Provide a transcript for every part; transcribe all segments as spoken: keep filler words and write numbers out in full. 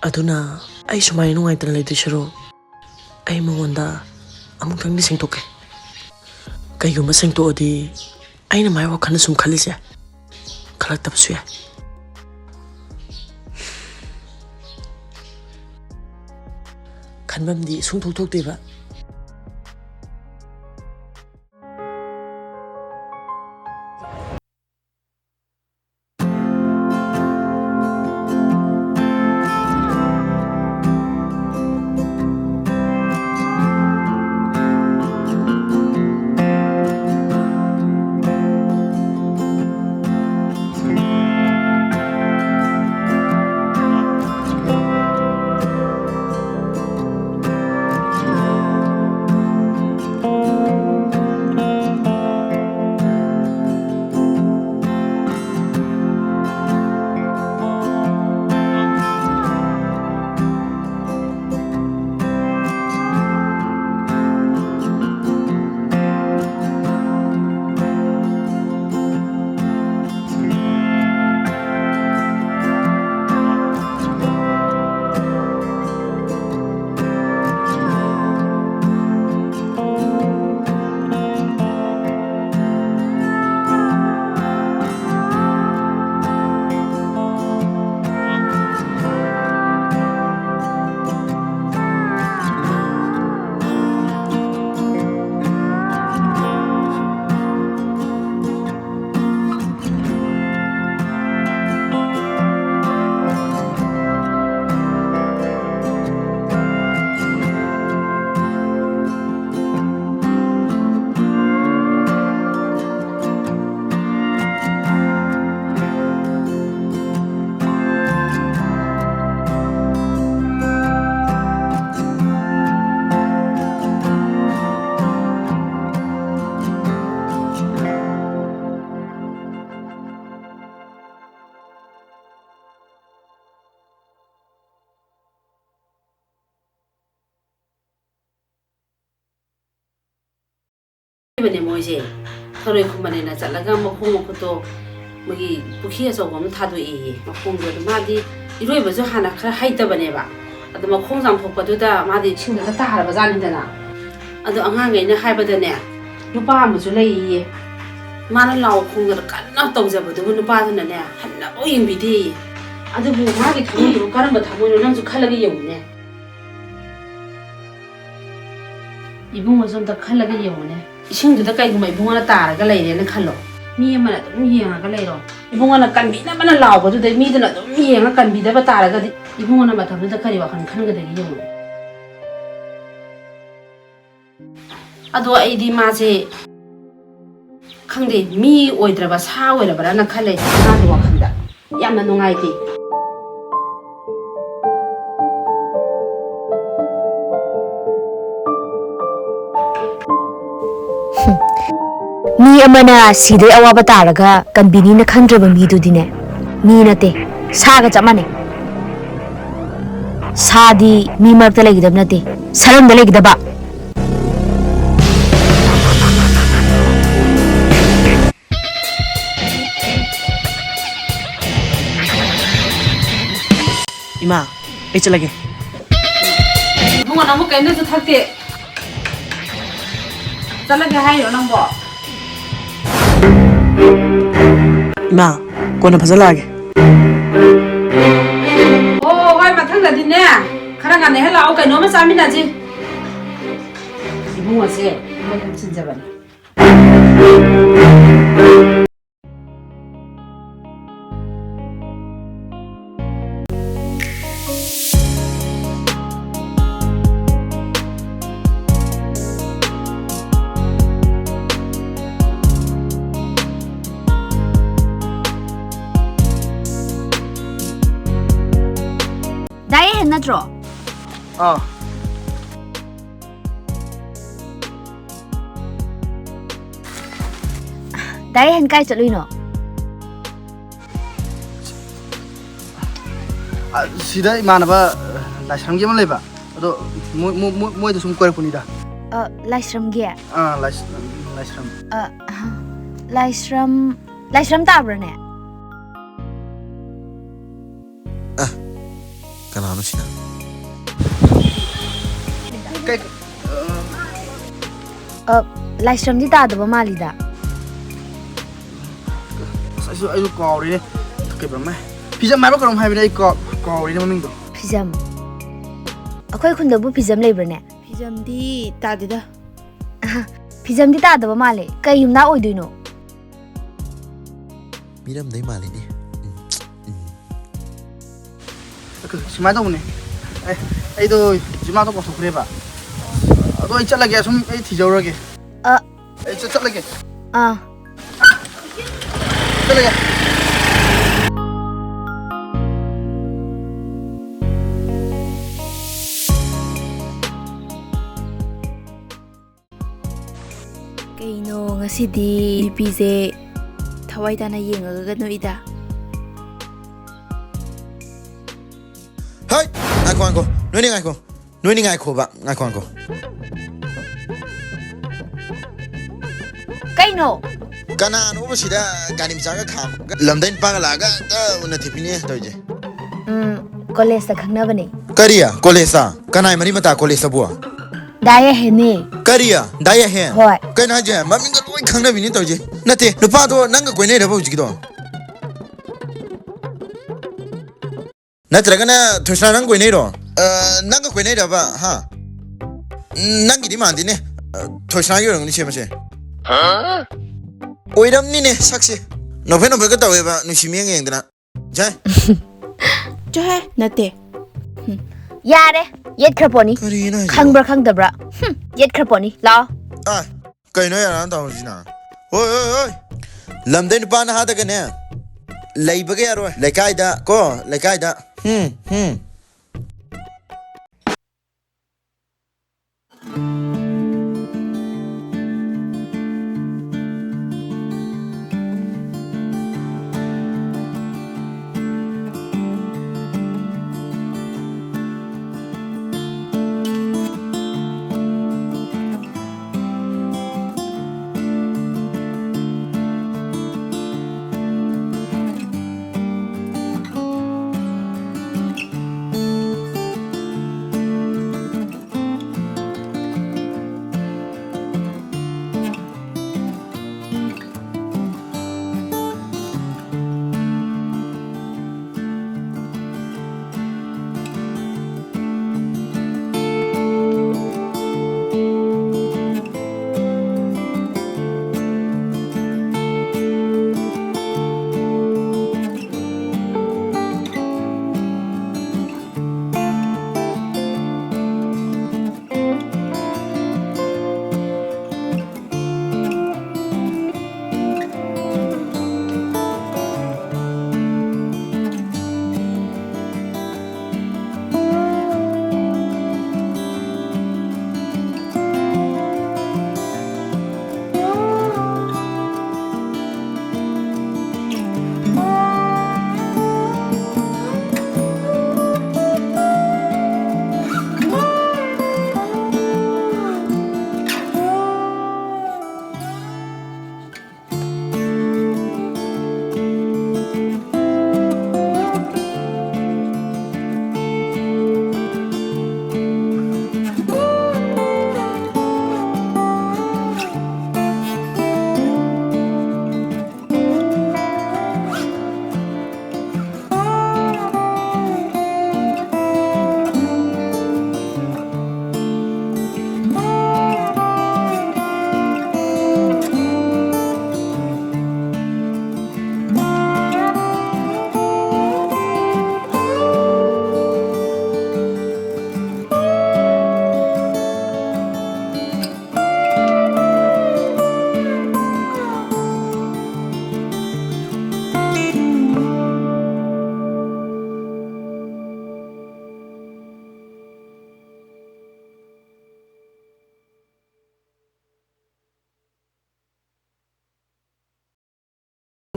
ꯑꯗꯨꯅ ꯑꯩ ꯁꯨꯃꯥꯏꯅ ꯅꯨꯡꯉꯥꯏꯇꯅ ꯂꯩꯗꯣꯏ ꯁꯔꯨꯛ, ꯑꯩ ꯃꯉꯣꯟꯗ ꯑꯃꯨꯛꯇꯪꯗꯤ ꯁꯦꯡꯗꯣꯛꯀꯦ꯫ ꯀꯩꯒꯨꯝꯕ ꯁꯦꯡꯗꯣꯛꯑꯗꯤ ꯑꯩꯅ ꯃꯥꯏ ꯋꯥꯈꯜꯗ ꯁꯨꯝ ꯈꯜꯂꯤꯁꯦ ꯈꯜꯂꯛꯇꯕꯁꯨ ꯌꯥꯏ꯫ ꯈꯟꯐꯝꯗꯤ ꯁꯨꯡꯊꯣꯛ ꯊꯣꯛꯇꯦꯕ꯫ ꯂꯩꯕꯅꯦ ꯃꯣꯏꯁꯦ꯫ ꯊꯔꯣꯏ ꯈꯨꯟꯕꯅꯦꯅ ꯆꯠꯂꯒ ꯃꯈꯣꯡ ꯃꯈꯨꯠꯇꯣ ꯃꯣꯏꯒꯤ ꯄꯨꯈ꯭ꯔꯤ ꯑꯆꯧꯕ ꯑꯃ ꯊꯥꯗꯣꯛꯑꯦꯌꯦ꯫ ꯃꯈꯣꯡꯗꯣ ꯑꯗꯨ ꯃꯥꯗꯤ ꯏꯔꯣꯏꯕꯁꯨ ꯍꯥꯟꯅ ꯈꯔ ꯍꯩꯇꯕꯅꯦꯕ꯫ ꯑꯗꯣ ꯃꯈꯣꯡ ꯆꯥꯝꯊꯣꯛꯄꯗꯨꯗ ꯃꯥꯗꯤ ꯏꯁꯤꯡꯗꯒ ꯇꯥꯔꯕ ꯖꯥꯠꯅꯤꯗꯅ꯫ ꯑꯗꯣ ꯑꯉꯥꯡꯈꯩꯅ ꯍꯥꯏꯕꯗꯅꯦ, ꯅꯨꯄꯥ ꯑꯃꯁꯨ ꯂꯩꯌꯦ, ꯃꯥꯅ ꯂꯥꯎ ꯈꯣꯡꯗꯅ ꯀꯟꯅ ꯇꯧꯖꯕꯗꯨꯕꯨ ꯅꯨꯄꯥꯗꯨꯅꯅꯦ ꯍꯟꯅꯐꯥꯎ ꯌꯦꯡꯕꯤꯗꯦꯌꯦ꯫ ꯑꯗꯨꯕꯨ ꯃꯥꯒꯤ ꯊꯃꯣꯏꯗꯨꯕꯨ ꯀꯔꯝꯕ ꯊꯃꯣꯏꯅꯣ ꯅꯪꯁꯨ ꯈꯜꯂꯒ ꯌꯦꯡꯉꯨꯅꯦ꯫ ꯏꯕꯨꯡꯉꯣꯁꯨ ꯑꯝꯇ ꯈꯜꯂꯒ ꯌꯦꯡꯉꯨꯅꯦ꯫ ꯏꯁꯤꯡꯗꯨꯗ ꯀꯩꯒꯨꯝꯕ ꯏꯕꯨꯡꯉꯣꯅ ꯇꯥꯔꯒ ꯂꯩꯔꯦꯅ ꯈꯜꯂꯣ꯫ ꯃꯤ ꯑꯃꯅ ꯑꯗꯨꯝ ꯌꯦꯡꯉꯒ ꯂꯩꯔꯣ꯫ ꯏꯕꯨꯡꯉꯣꯅ ꯀꯟꯕꯤꯅꯕꯅ ꯂꯥꯎꯕꯗꯨꯗꯩ ꯃꯤꯗꯨꯅ ꯑꯗꯨꯝ ꯌꯦꯡꯉ ꯀꯟꯕꯤꯗꯕ ꯇꯥꯔꯒꯗꯤ ꯏꯕꯨꯡꯉꯣꯅ ꯃꯇꯝꯗꯨꯗ ꯀꯔꯤ ꯋꯥꯈꯜ ꯈꯟꯒꯗꯒꯦ ꯌꯦꯡꯉꯨꯅꯦ꯫ ꯑꯗꯣ ꯑꯩꯗꯤ ꯃꯥꯁꯦ ꯈꯪꯗꯦ, ꯃꯤ ꯑꯣꯏꯗ꯭ꯔꯕ ꯁꯥ ꯑꯣꯏꯔꯕ꯭ꯔꯥꯅ ꯈꯜꯂꯦ ꯃꯥꯒꯤ ꯋꯥꯈꯜꯗ꯫ ꯌꯥꯝꯅ ꯅꯨꯡꯉꯥꯏꯇꯦ꯫ ꯃꯤ ꯑꯃꯅ ꯁꯤꯗꯣꯏ ꯑꯋꯥꯕ ꯇꯥꯔꯒ ꯀꯟꯕꯤꯅꯤꯅ ꯈꯟꯗ꯭ꯔꯕ ꯃꯤꯗꯨꯗꯤꯅꯦ, ꯃꯤ ꯅꯠꯇꯦ, ꯁꯥꯒ ꯆꯞ ꯃꯥꯟꯅꯩ꯫ ꯁꯥꯗꯤ ꯃꯤ ꯃꯔꯛꯇ ꯂꯩꯒꯗꯕ ꯅꯠꯇꯦ, ꯁꯔꯝꯗ ꯂꯩꯒꯗꯕ꯫ ꯏꯃꯥ, ꯑꯩ ꯆꯠꯂꯒꯦ꯫ ꯏꯕꯨꯡꯉꯣ, ꯅꯪꯕꯨ ꯀꯩꯝꯇꯁꯨ ꯊꯛꯇꯦ꯫ ꯆꯠꯂꯒꯦ ꯍꯥꯏꯔꯣ ꯅꯪꯕꯣ? ꯏꯃꯥ, ꯀꯣꯟꯅ ꯐꯖꯅ ꯂꯥꯛꯑꯒꯦ꯫ ꯑꯣ, ꯍꯣꯏ, ꯃꯊꯪꯗꯗꯤꯅꯦ, ꯈꯔ ꯉꯟꯅ ꯍꯦꯛ ꯂꯥꯛꯑꯣ, ꯀꯩꯅꯣꯝꯃ ꯆꯥꯃꯤꯟꯅꯁꯤ꯫ ꯏꯕꯨꯡꯉꯣꯁꯦ ꯊꯕꯛ ꯌꯥꯝ ꯆꯤꯟꯖꯕꯅꯦ꯫ ꯗꯥ ꯌꯥꯏꯍꯟ ꯅꯠꯇ꯭ꯔꯣ? ꯑꯥ꯫ ꯗꯥ ꯌꯥꯏꯍꯟ ꯀꯥꯏ ꯆꯠꯂꯨꯏꯅꯣ? ꯑ, ꯁꯤꯗ ꯏꯃꯥꯟꯅꯕ, ꯑ, ꯂꯥꯏꯁ꯭ꯔꯝꯒꯤ ꯑꯃ ꯂꯩꯕ, ꯑꯗꯣ ꯃꯣꯏ, ꯃꯣꯏ, ꯃꯣꯏ, ꯃꯣꯏꯗ ꯁꯨꯝ ꯀꯣꯏꯔꯛꯄꯅꯤꯗ꯫ ꯑ, ꯂꯥꯏꯁ꯭ꯔꯝꯒꯤ? ꯑꯥ, ꯂꯥꯏꯁ-, ꯂꯥꯏꯁ꯭ꯔꯝ꯫ ꯑ, ꯂꯥꯏꯁ꯭ꯔꯝ, ꯂꯥꯏꯁ꯭ꯔꯝ ꯇꯥꯕ꯭ꯔꯥꯅꯦ? ꯑ, ꯀꯅꯥꯅꯣ ꯁꯤꯅ? ꯀꯩ, ꯑ, ꯂꯥꯏꯁ꯭ꯔꯝꯗꯤ ꯇꯥꯗꯕ ꯃꯥꯜꯂꯤꯗ꯫ ꯑꯁ, ꯑꯩꯁꯨ, ꯑꯩꯁꯨ ꯀꯥꯎꯔꯦꯅꯦ꯫ ꯀꯩꯕ ꯑꯃ, ꯐꯤꯖꯝ ꯍꯥꯏꯕ ꯀꯩꯅꯣꯝ ꯍꯥꯏꯕꯅꯦ, ꯑꯩ ꯀꯥꯎ-, ꯀꯥꯎꯔꯦꯅꯦ ꯃꯃꯤꯡꯗꯣ꯫ ꯐꯤꯖꯝ? ꯑꯩꯈꯣꯏ ꯈꯨꯟꯗꯕꯨ ꯐꯤꯖꯝ ꯂꯩꯕ꯭ꯔꯅꯦ? ꯐꯤꯖꯝꯗꯤ ꯇꯥꯗꯦꯗ꯫ ꯑꯍ, ꯐꯤꯖꯝꯗꯤ ꯇꯥꯗꯕ ꯃꯥꯜꯂꯦ꯫ ꯀꯩ ꯌꯨꯝꯅꯥꯛ ꯑꯣꯏꯗꯣꯏꯅꯣ? ꯃꯤꯔꯝꯗꯩ ꯃꯥꯜꯂꯤꯅꯦ꯫ ꯎꯝ, ꯎꯝ꯫ ꯁꯨꯃꯥꯏꯅ ꯇꯧꯕꯅꯦ꯫ ꯑꯦ, ꯑꯩꯗꯣ ꯖꯤꯃꯥꯗꯣ ꯀꯥꯎꯊꯣꯛꯈ꯭ꯔꯦꯕ꯫ ꯑꯗꯣ ꯑꯩ ꯆꯠꯂꯒꯦ, ꯑꯁꯨꯝ ꯑꯩ ꯊꯤꯖꯧꯔꯒꯦ꯫ ꯑ꯫ ꯑꯩ ꯆꯠ-, ꯆꯠꯂꯒꯦ꯫ ꯑꯥ꯫ ꯆꯠꯂꯒꯦ꯫ ꯀꯩꯅꯣ ꯉꯁꯤꯗꯤ ꯅꯨꯄꯤꯁꯦ ꯊꯋꯥꯏ ꯇꯥꯅ ꯌꯦꯡꯉꯒ ꯅꯣꯛꯏꯗ? ꯍꯩ! ꯉꯥꯏꯈꯣ, ꯉꯥꯏꯈꯣ꯫ ꯅꯣꯏꯅꯤ ꯉꯥꯏꯈꯣ꯫ ꯅꯣꯏꯅꯤ ꯉꯥꯏꯈꯣꯕ꯫ ꯉꯥꯏꯈꯣ, ꯉꯥꯏꯈꯣ꯫ ꯀꯩꯅꯣ? ꯀꯅꯥꯅꯣꯕ ꯁꯤꯗ ꯒꯥꯔꯤ ꯃꯆꯥꯒ ꯈꯥꯝꯃꯒ ꯂꯝꯗꯩ ꯅꯨꯄꯥꯒ ꯂꯥꯛꯑꯒ ꯍꯦꯛꯇ ꯎꯅ ꯊꯤꯕꯤꯅꯦ ꯇꯧꯔꯤꯁꯦ? ꯎꯝ, ꯀꯣꯂꯦꯖꯇ ꯈꯪꯅꯕꯅꯦ꯫ ꯀꯔꯤ? ꯀꯣꯂꯦꯖꯇ? ꯀꯅꯥꯏ ꯃꯔꯤ ꯃꯇꯥ ꯀꯣꯂꯦꯖꯇꯕꯨ? ꯗꯥ ꯌꯥꯍꯦꯟꯅꯦ꯫ ꯀꯔꯤ? ꯗꯥ ꯌꯥꯍꯦꯟ? ꯍꯣꯏ꯫ ꯀꯩꯅꯣ ꯍꯥꯏꯁꯦ? ꯃꯃꯤꯡꯒ ꯂꯣꯏ ꯈꯪꯅꯕꯤꯅꯦ ꯇꯧꯔꯤꯁꯦ꯫ ꯅꯠꯇꯦ, ꯅꯨꯄꯥꯗꯣ ꯅꯪꯒ ꯀꯣꯏꯅꯩꯔꯕ ꯍꯧꯖꯤꯛꯀꯤꯗꯣ? ꯅꯠꯇ꯭ꯔꯒꯅ ꯊꯣꯏꯁꯅꯥ ꯅꯪ ꯀꯣꯏꯅꯩꯔꯣ? ꯑ, ꯅꯪꯒ ꯀꯣꯏꯅꯩꯔꯕ? ꯍꯥ? ꯅꯪꯒꯤꯗꯤ ꯃꯥꯟꯗꯦꯅꯦ꯫ ꯑ, ꯊꯣꯏꯁꯅꯥꯒꯤ ꯑꯣꯏꯔꯝꯒꯅꯤ ꯁꯦ ꯃꯁꯦ꯫ ꯑꯣꯏꯔꯝꯅꯤꯅꯦ ꯁꯛꯁꯦ꯫ ꯅꯣꯐꯦꯠ ꯅꯣꯐꯦꯠꯀ ꯇꯧꯋꯦꯕ, ꯅꯨꯡꯁꯤ ꯃꯤꯠꯌꯦꯡ ꯌꯦꯡꯗꯅ꯫ ꯖꯥꯏ꯫ ꯆꯣꯍꯦ, ꯅꯠꯇꯦ꯫ ꯍꯨꯝ꯫ ꯌꯥꯔꯦ, ꯌꯦꯠꯈ꯭ꯔ ꯄꯣꯠꯅꯤ꯫ ꯀꯔꯤꯅꯣ ꯍꯥꯏꯁꯤꯕꯣ? ꯈꯪꯕ꯭ꯔꯥ ꯈꯪꯗꯕ꯭ꯔꯥ? ꯍꯨꯝ, ꯌꯦꯠꯈ꯭ꯔ ꯄꯣꯠꯅꯤ꯫ ꯂꯥꯛꯑꯣ꯫ ꯑꯥꯏ, ꯀꯩꯅꯣ ꯌꯥꯔꯥꯅ ꯇꯧꯔꯤꯁꯤꯅ? ꯍꯣꯏ, ꯍꯣꯏ, ꯍꯣꯏ꯫ ꯂꯝꯗꯩ ꯅꯨꯄꯥ ꯅꯍꯥꯗꯒꯅꯦ, ꯂꯩꯕꯒ ꯌꯥꯔꯣꯏ꯫ ꯂꯩꯀꯥꯏꯗ ꯀꯣ, ꯂꯩꯀꯥꯏꯗ꯫ ꯍꯨꯝ, ꯍꯨꯝ꯫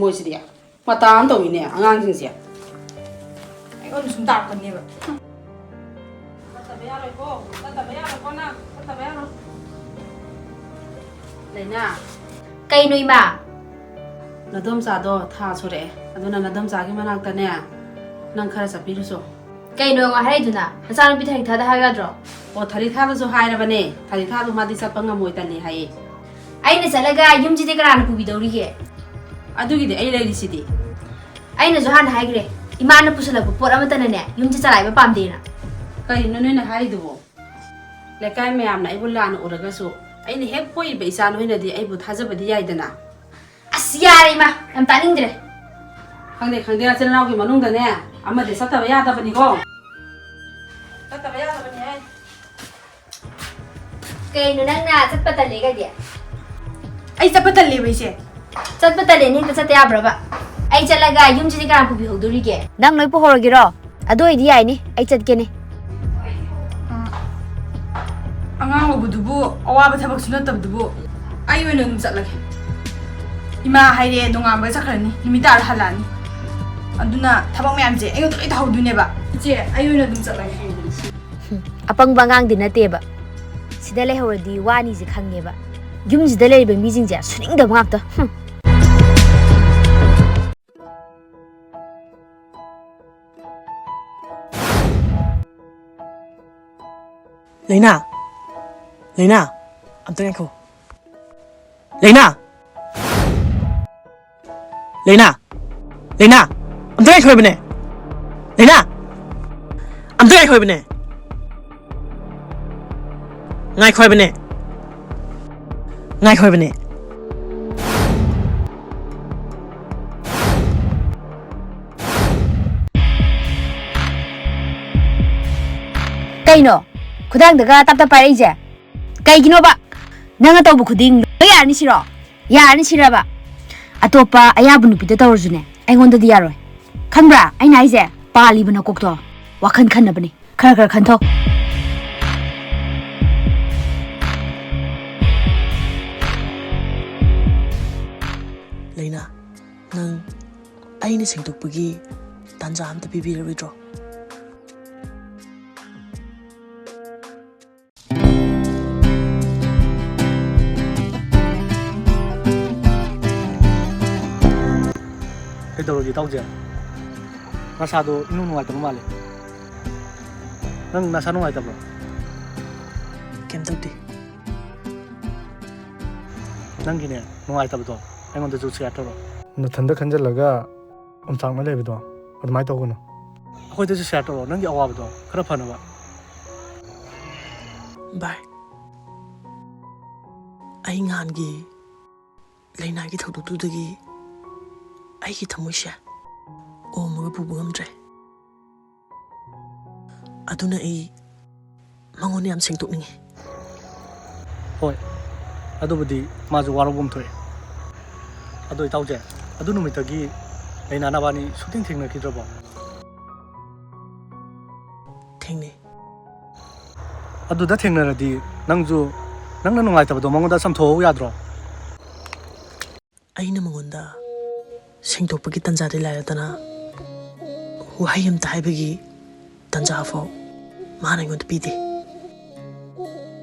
ꯃꯣꯏꯁꯤꯗꯤ ꯃꯇꯥ ꯑꯃ ꯇꯧꯏꯅꯦ ꯑꯉꯥꯡꯁꯤꯡꯁꯦ꯫ ꯑꯩꯉꯣꯟꯗ ꯁꯨꯝ ꯇꯥꯔꯛꯄꯅꯦꯕ꯫ ꯆꯠꯇꯕ ꯌꯥꯔꯣꯏꯀꯣ, ꯆꯠꯇꯕ ꯌꯥꯔꯣꯏꯀꯣ ꯅꯪ, ꯆꯠꯇꯕ ꯌꯥꯔꯣꯏ꯫ ꯂꯩꯅꯥ꯫ ꯀꯩꯅꯣ ꯏꯃꯥ? ꯅꯗꯣꯝꯆꯥꯗꯣ ꯊꯥ ꯁꯨꯔꯛꯑꯦ, ꯑꯗꯨꯅ ꯅꯗꯣꯝꯆꯥꯒꯤ ꯃꯅꯥꯛꯇꯅꯦ ꯅꯪ ꯈꯔ ꯆꯠꯄꯤꯔꯨꯆꯣ꯫ ꯀꯩꯅꯣ ꯍꯥꯏꯔꯛꯏꯗꯨꯅ? ꯅꯆꯥꯅꯨꯄꯤ ꯊꯔꯤꯛꯊꯥꯗ ꯍꯥꯏꯌꯨ ꯌꯥꯗ꯭ꯔꯣ? ꯑꯣ, ꯊꯔꯤꯛꯊꯥꯗꯣ ꯍꯥꯏꯔꯕꯅꯦ, ꯊꯔꯤꯛꯊꯥꯗꯣ ꯃꯥꯗꯤ ꯆꯠꯄ ꯉꯝꯃꯣꯏ, ꯇꯜꯂꯤ ꯍꯥꯏꯌꯦ꯫ ꯑꯩꯅ ꯆꯠꯂꯒ ꯌꯨꯝꯁꯤꯗꯤ ꯀꯅꯥꯅ ꯄꯨꯕꯤꯗꯧꯔꯤꯒꯦ? ꯑꯗꯨꯒꯤꯗꯤ ꯑꯩ ꯂꯩꯔꯤꯁꯤꯗꯤ꯫ ꯑꯩꯅꯁꯨ ꯍꯥꯟꯅ ꯍꯥꯏꯈ꯭ꯔꯦ, ꯏꯃꯥꯅ ꯄꯨꯁꯜꯂꯛꯄ ꯄꯣꯠ ꯑꯃꯠꯇꯅꯅꯦ ꯌꯨꯝꯁꯦ ꯆꯂꯥꯏꯕ ꯄꯥꯝꯗꯦꯅ꯫ ꯀꯔꯤꯅꯣ ꯅꯣꯏꯅ ꯍꯥꯏꯔꯤꯗꯨꯕꯣ? ꯂꯩꯀꯥꯏ ꯃꯌꯥꯝꯅ ꯑꯩꯕꯨ ꯂꯥꯟꯅ ꯎꯔꯒꯁꯨ ꯑꯩꯅ ꯍꯦꯛ ꯄꯣꯛꯏꯕ ꯏꯆꯥ ꯅꯣꯏꯅꯗꯤ ꯑꯩꯕꯨ ꯊꯥꯖꯕꯗꯤ ꯌꯥꯏꯗꯅ꯫ ꯑꯁ, ꯌꯥꯔꯦ ꯏꯃꯥ, ꯌꯥꯝ ꯇꯥꯅꯤꯡꯗ꯭ꯔꯦ꯫ ꯈꯪꯗꯦ, ꯈꯪꯗꯦ, ꯅꯆꯤꯟ ꯅꯅꯥꯎꯒꯤ ꯃꯅꯨꯡꯗꯅꯦ ꯑꯃꯗꯤ ꯆꯠꯇꯕ ꯌꯥꯗꯕꯅꯤꯀꯣ꯫ ꯆꯠꯇꯕ ꯌꯥꯗꯕꯅꯤ ꯍꯥꯏ꯫ ꯀꯩꯅꯣ ꯅꯪꯅ ꯆꯠꯄ ꯇꯜꯂꯦ ꯀꯩꯗꯤ? ꯑꯩ ꯆꯠꯄ ꯇꯜꯂꯦꯕ ꯏꯆꯦ꯫ ꯆꯠꯄ ꯇꯜꯂꯦꯅꯦ, ꯍꯦꯛꯇ ꯆꯠꯇ ꯌꯥꯕ꯭ꯔꯕ? ꯑꯩ ꯆꯠꯂꯒ ꯌꯨꯝꯁꯤꯗꯤ ꯀꯅꯥ ꯄꯨꯕꯤꯍꯧꯗꯣꯔꯤꯒꯦ? ꯅꯪ ꯂꯣꯏ ꯄꯨꯍꯧꯔꯒꯦꯔꯣ? ꯑꯗꯨ ꯑꯣꯏꯗꯤ ꯌꯥꯏꯅꯦ, ꯑꯩ ꯆꯠꯀꯦꯅꯦ꯫ ꯑꯉꯥꯡ ꯂꯧꯕꯗꯨꯕꯨ ꯑꯋꯥꯕ ꯊꯕꯛꯁꯨ ꯅꯠꯇꯕꯗꯨꯕꯨ꯫ ꯑꯩ ꯑꯣꯏꯅ ꯑꯗꯨꯝ ꯆꯠꯂꯒꯦ꯫ ꯏꯃꯥ ꯍꯥꯏꯔꯦ ꯅꯣꯡꯉꯥꯟꯕꯒ ꯆꯠꯈ꯭ꯔꯅꯤ, ꯅꯨꯃꯤꯠ ꯇꯥꯔ ꯍꯜꯂꯛꯑꯅꯤ꯫ ꯑꯗꯨꯅ ꯊꯕꯛ ꯃꯌꯥꯝꯁꯦ ꯑꯩꯉꯣꯟꯗ ꯂꯣꯏ ꯇꯧꯍꯧꯗꯣꯏꯅꯦꯕ꯫ ꯏꯆꯦ, ꯑꯩ ꯑꯣꯏꯅ ꯑꯗꯨꯝ ꯆꯠꯂꯒꯦ꯫ ꯍꯨꯝ, ꯑꯄꯪꯕ ꯑꯉꯥꯡꯗꯤ ꯅꯠꯇꯦꯕ꯫ ꯁꯤꯗ ꯂꯩꯍꯧꯔꯗꯤ ꯋꯥꯅꯤꯁꯦ ꯈꯪꯉꯦꯕ꯫ ꯌꯨꯝꯁꯤꯗ ꯂꯩꯔꯤꯕ ꯃꯤꯁꯤꯡꯁꯦ ꯁꯨꯅꯤꯡꯗꯕ ꯉꯥꯛꯇ꯫ ꯍꯨꯝ꯫ ꯂꯩꯅꯥ! ꯂꯩꯅꯥ! ꯑꯝꯇ ꯉꯥꯏꯈꯣ꯫ ꯂꯩꯅꯥ! ꯂꯩꯅꯥ! ꯂꯩꯅꯥ! ꯑꯝꯇ ꯉꯥꯏꯈꯣ ꯍꯥꯏꯕꯅꯦ! ꯂꯩꯅꯥ! ꯑꯝꯇ ꯉꯥꯏꯈꯣ ꯍꯥꯏꯕꯅꯦ! ꯉꯥꯏꯈꯣ ꯍꯥꯏꯕꯅꯦ! ꯉꯥꯏꯈꯣ ꯍꯥꯏꯕꯅꯦ! ꯀꯩꯅꯣ? ꯈꯨꯗꯥꯡꯗꯒ ꯇꯞ ꯇꯞ ꯄꯥꯏꯔꯛꯏꯁꯦ? ꯀꯩꯒꯤꯅꯣꯕ? ꯅꯪꯅ ꯇꯧꯕ ꯈꯨꯗꯤꯡ ꯂꯣꯏ ꯌꯥꯔꯅꯤ ꯁꯤꯔꯣ? ꯌꯥꯔꯅꯤ ꯁꯤꯔꯕ? ꯑꯇꯣꯞꯄ ꯑꯌꯥꯕ ꯅꯨꯄꯤꯗ ꯇꯧꯔꯁꯨꯅꯦ, ꯑꯩꯉꯣꯟꯗꯗꯤ ꯌꯥꯔꯣꯏ꯫ ꯈꯪꯕ꯭ꯔꯥ? ꯑꯩꯅ ꯍꯥꯏꯁꯦ, ꯄꯥꯜꯂꯤꯕ ꯅꯀꯣꯛꯇꯣ ꯋꯥꯈꯜ ꯈꯟꯅꯕꯅꯤ꯫ ꯈꯔ ꯈꯔ ꯈꯟꯊꯧ꯫ ꯂꯩꯅꯥ, ꯅꯪ ꯑꯩꯅ ꯁꯦꯡꯗꯣꯛꯄꯒꯤ ꯇꯥꯟꯖꯥ ꯑꯝꯇ ꯄꯤꯕꯤꯔꯔꯣꯏꯗ꯭ꯔꯣ? ꯀꯩꯗꯧꯔꯒꯦ ꯏꯇꯥꯎꯖꯦ? ꯅꯁꯥꯗꯣ ꯏꯅꯨꯡ ꯅꯨꯡꯉꯥꯏꯇꯕ ꯃꯥꯜꯂꯦ꯫ ꯅꯪ ꯅꯁꯥ ꯅꯨꯡꯉꯥꯏꯇꯕ꯭ꯔꯣ? ꯀꯩꯝ ꯇꯧꯗꯦ꯫ ꯅꯪꯒꯤꯅꯦ ꯅꯨꯡꯉꯥꯏꯇꯕꯗꯣ ꯑꯩꯉꯣꯟꯗꯁꯨ ꯁꯤꯌꯔ ꯇꯧꯔꯣ꯫ ꯅꯊꯟꯗ ꯈꯟꯖꯤꯜꯂꯒ ꯑꯣꯝꯆꯥꯛꯅ ꯂꯩꯕꯗꯣ ꯑꯗꯨꯃꯥꯏꯅ ꯇꯧꯒꯅꯨ꯫ ꯑꯩꯈꯣꯏꯗꯁꯨ ꯁꯤꯌꯔ ꯇꯧꯔꯣ ꯅꯪꯒꯤ ꯑꯋꯥꯕꯗꯣ ꯈꯔ ꯐꯅꯕ꯫ ꯚꯥꯏ, ꯑꯩ ꯅꯍꯥꯟꯒꯤ ꯂꯩꯅꯥꯒꯤ ꯊꯧꯗꯣꯛꯇꯨꯗꯒꯤ ꯑꯩꯒꯤ ꯊꯃꯣꯏꯁꯦ ꯑꯣꯝꯃꯒ ꯄꯨꯕ ꯉꯝꯗ꯭ꯔꯦ꯫ ꯑꯗꯨꯅ ꯑꯩ ꯃꯉꯣꯟꯗ ꯌꯥꯝ ꯁꯦꯡꯗꯣꯛꯅꯤꯡꯉꯤ꯫ ꯍꯣꯏ, ꯑꯗꯨꯕꯨꯗꯤ ꯃꯥꯁꯨ ꯋꯥꯔꯧꯕꯝ ꯊꯣꯛꯑꯦ꯫ ꯑꯗꯣ ꯏꯇꯥꯎꯁꯦ, ꯑꯗꯨ ꯅꯨꯃꯤꯠꯇꯒꯤ ꯂꯩꯅꯥ ꯅꯕꯥꯅꯤ ꯁꯨꯛꯊꯦꯡ ꯊꯦꯡꯅꯈꯤꯗ꯭ꯔꯕꯣ? ꯊꯦꯡꯅꯩ꯫ ꯑꯗꯨꯗ ꯊꯦꯡꯅꯔꯗꯤ ꯅꯪꯁꯨ ꯅꯪꯅ ꯅꯨꯡꯉꯥꯏꯇꯕꯗꯣ ꯃꯉꯣꯟꯗ ꯆꯝꯊꯣꯛꯍꯧ ꯌꯥꯗ꯭ꯔꯣ? ꯑꯩꯅ ꯃꯉꯣꯟꯗ ꯁꯦꯡꯗꯣꯛꯄꯒꯤ ꯇꯟꯖꯥꯗꯤ ꯂꯥꯏꯔꯗꯅ, ꯋꯥꯍꯩ ꯑꯝꯇ ꯍꯥꯏꯕꯒꯤ ꯇꯟꯖꯥ ꯐꯥꯎ ꯃꯥꯅ ꯑꯩꯉꯣꯟꯗ ꯄꯤꯗꯦ꯫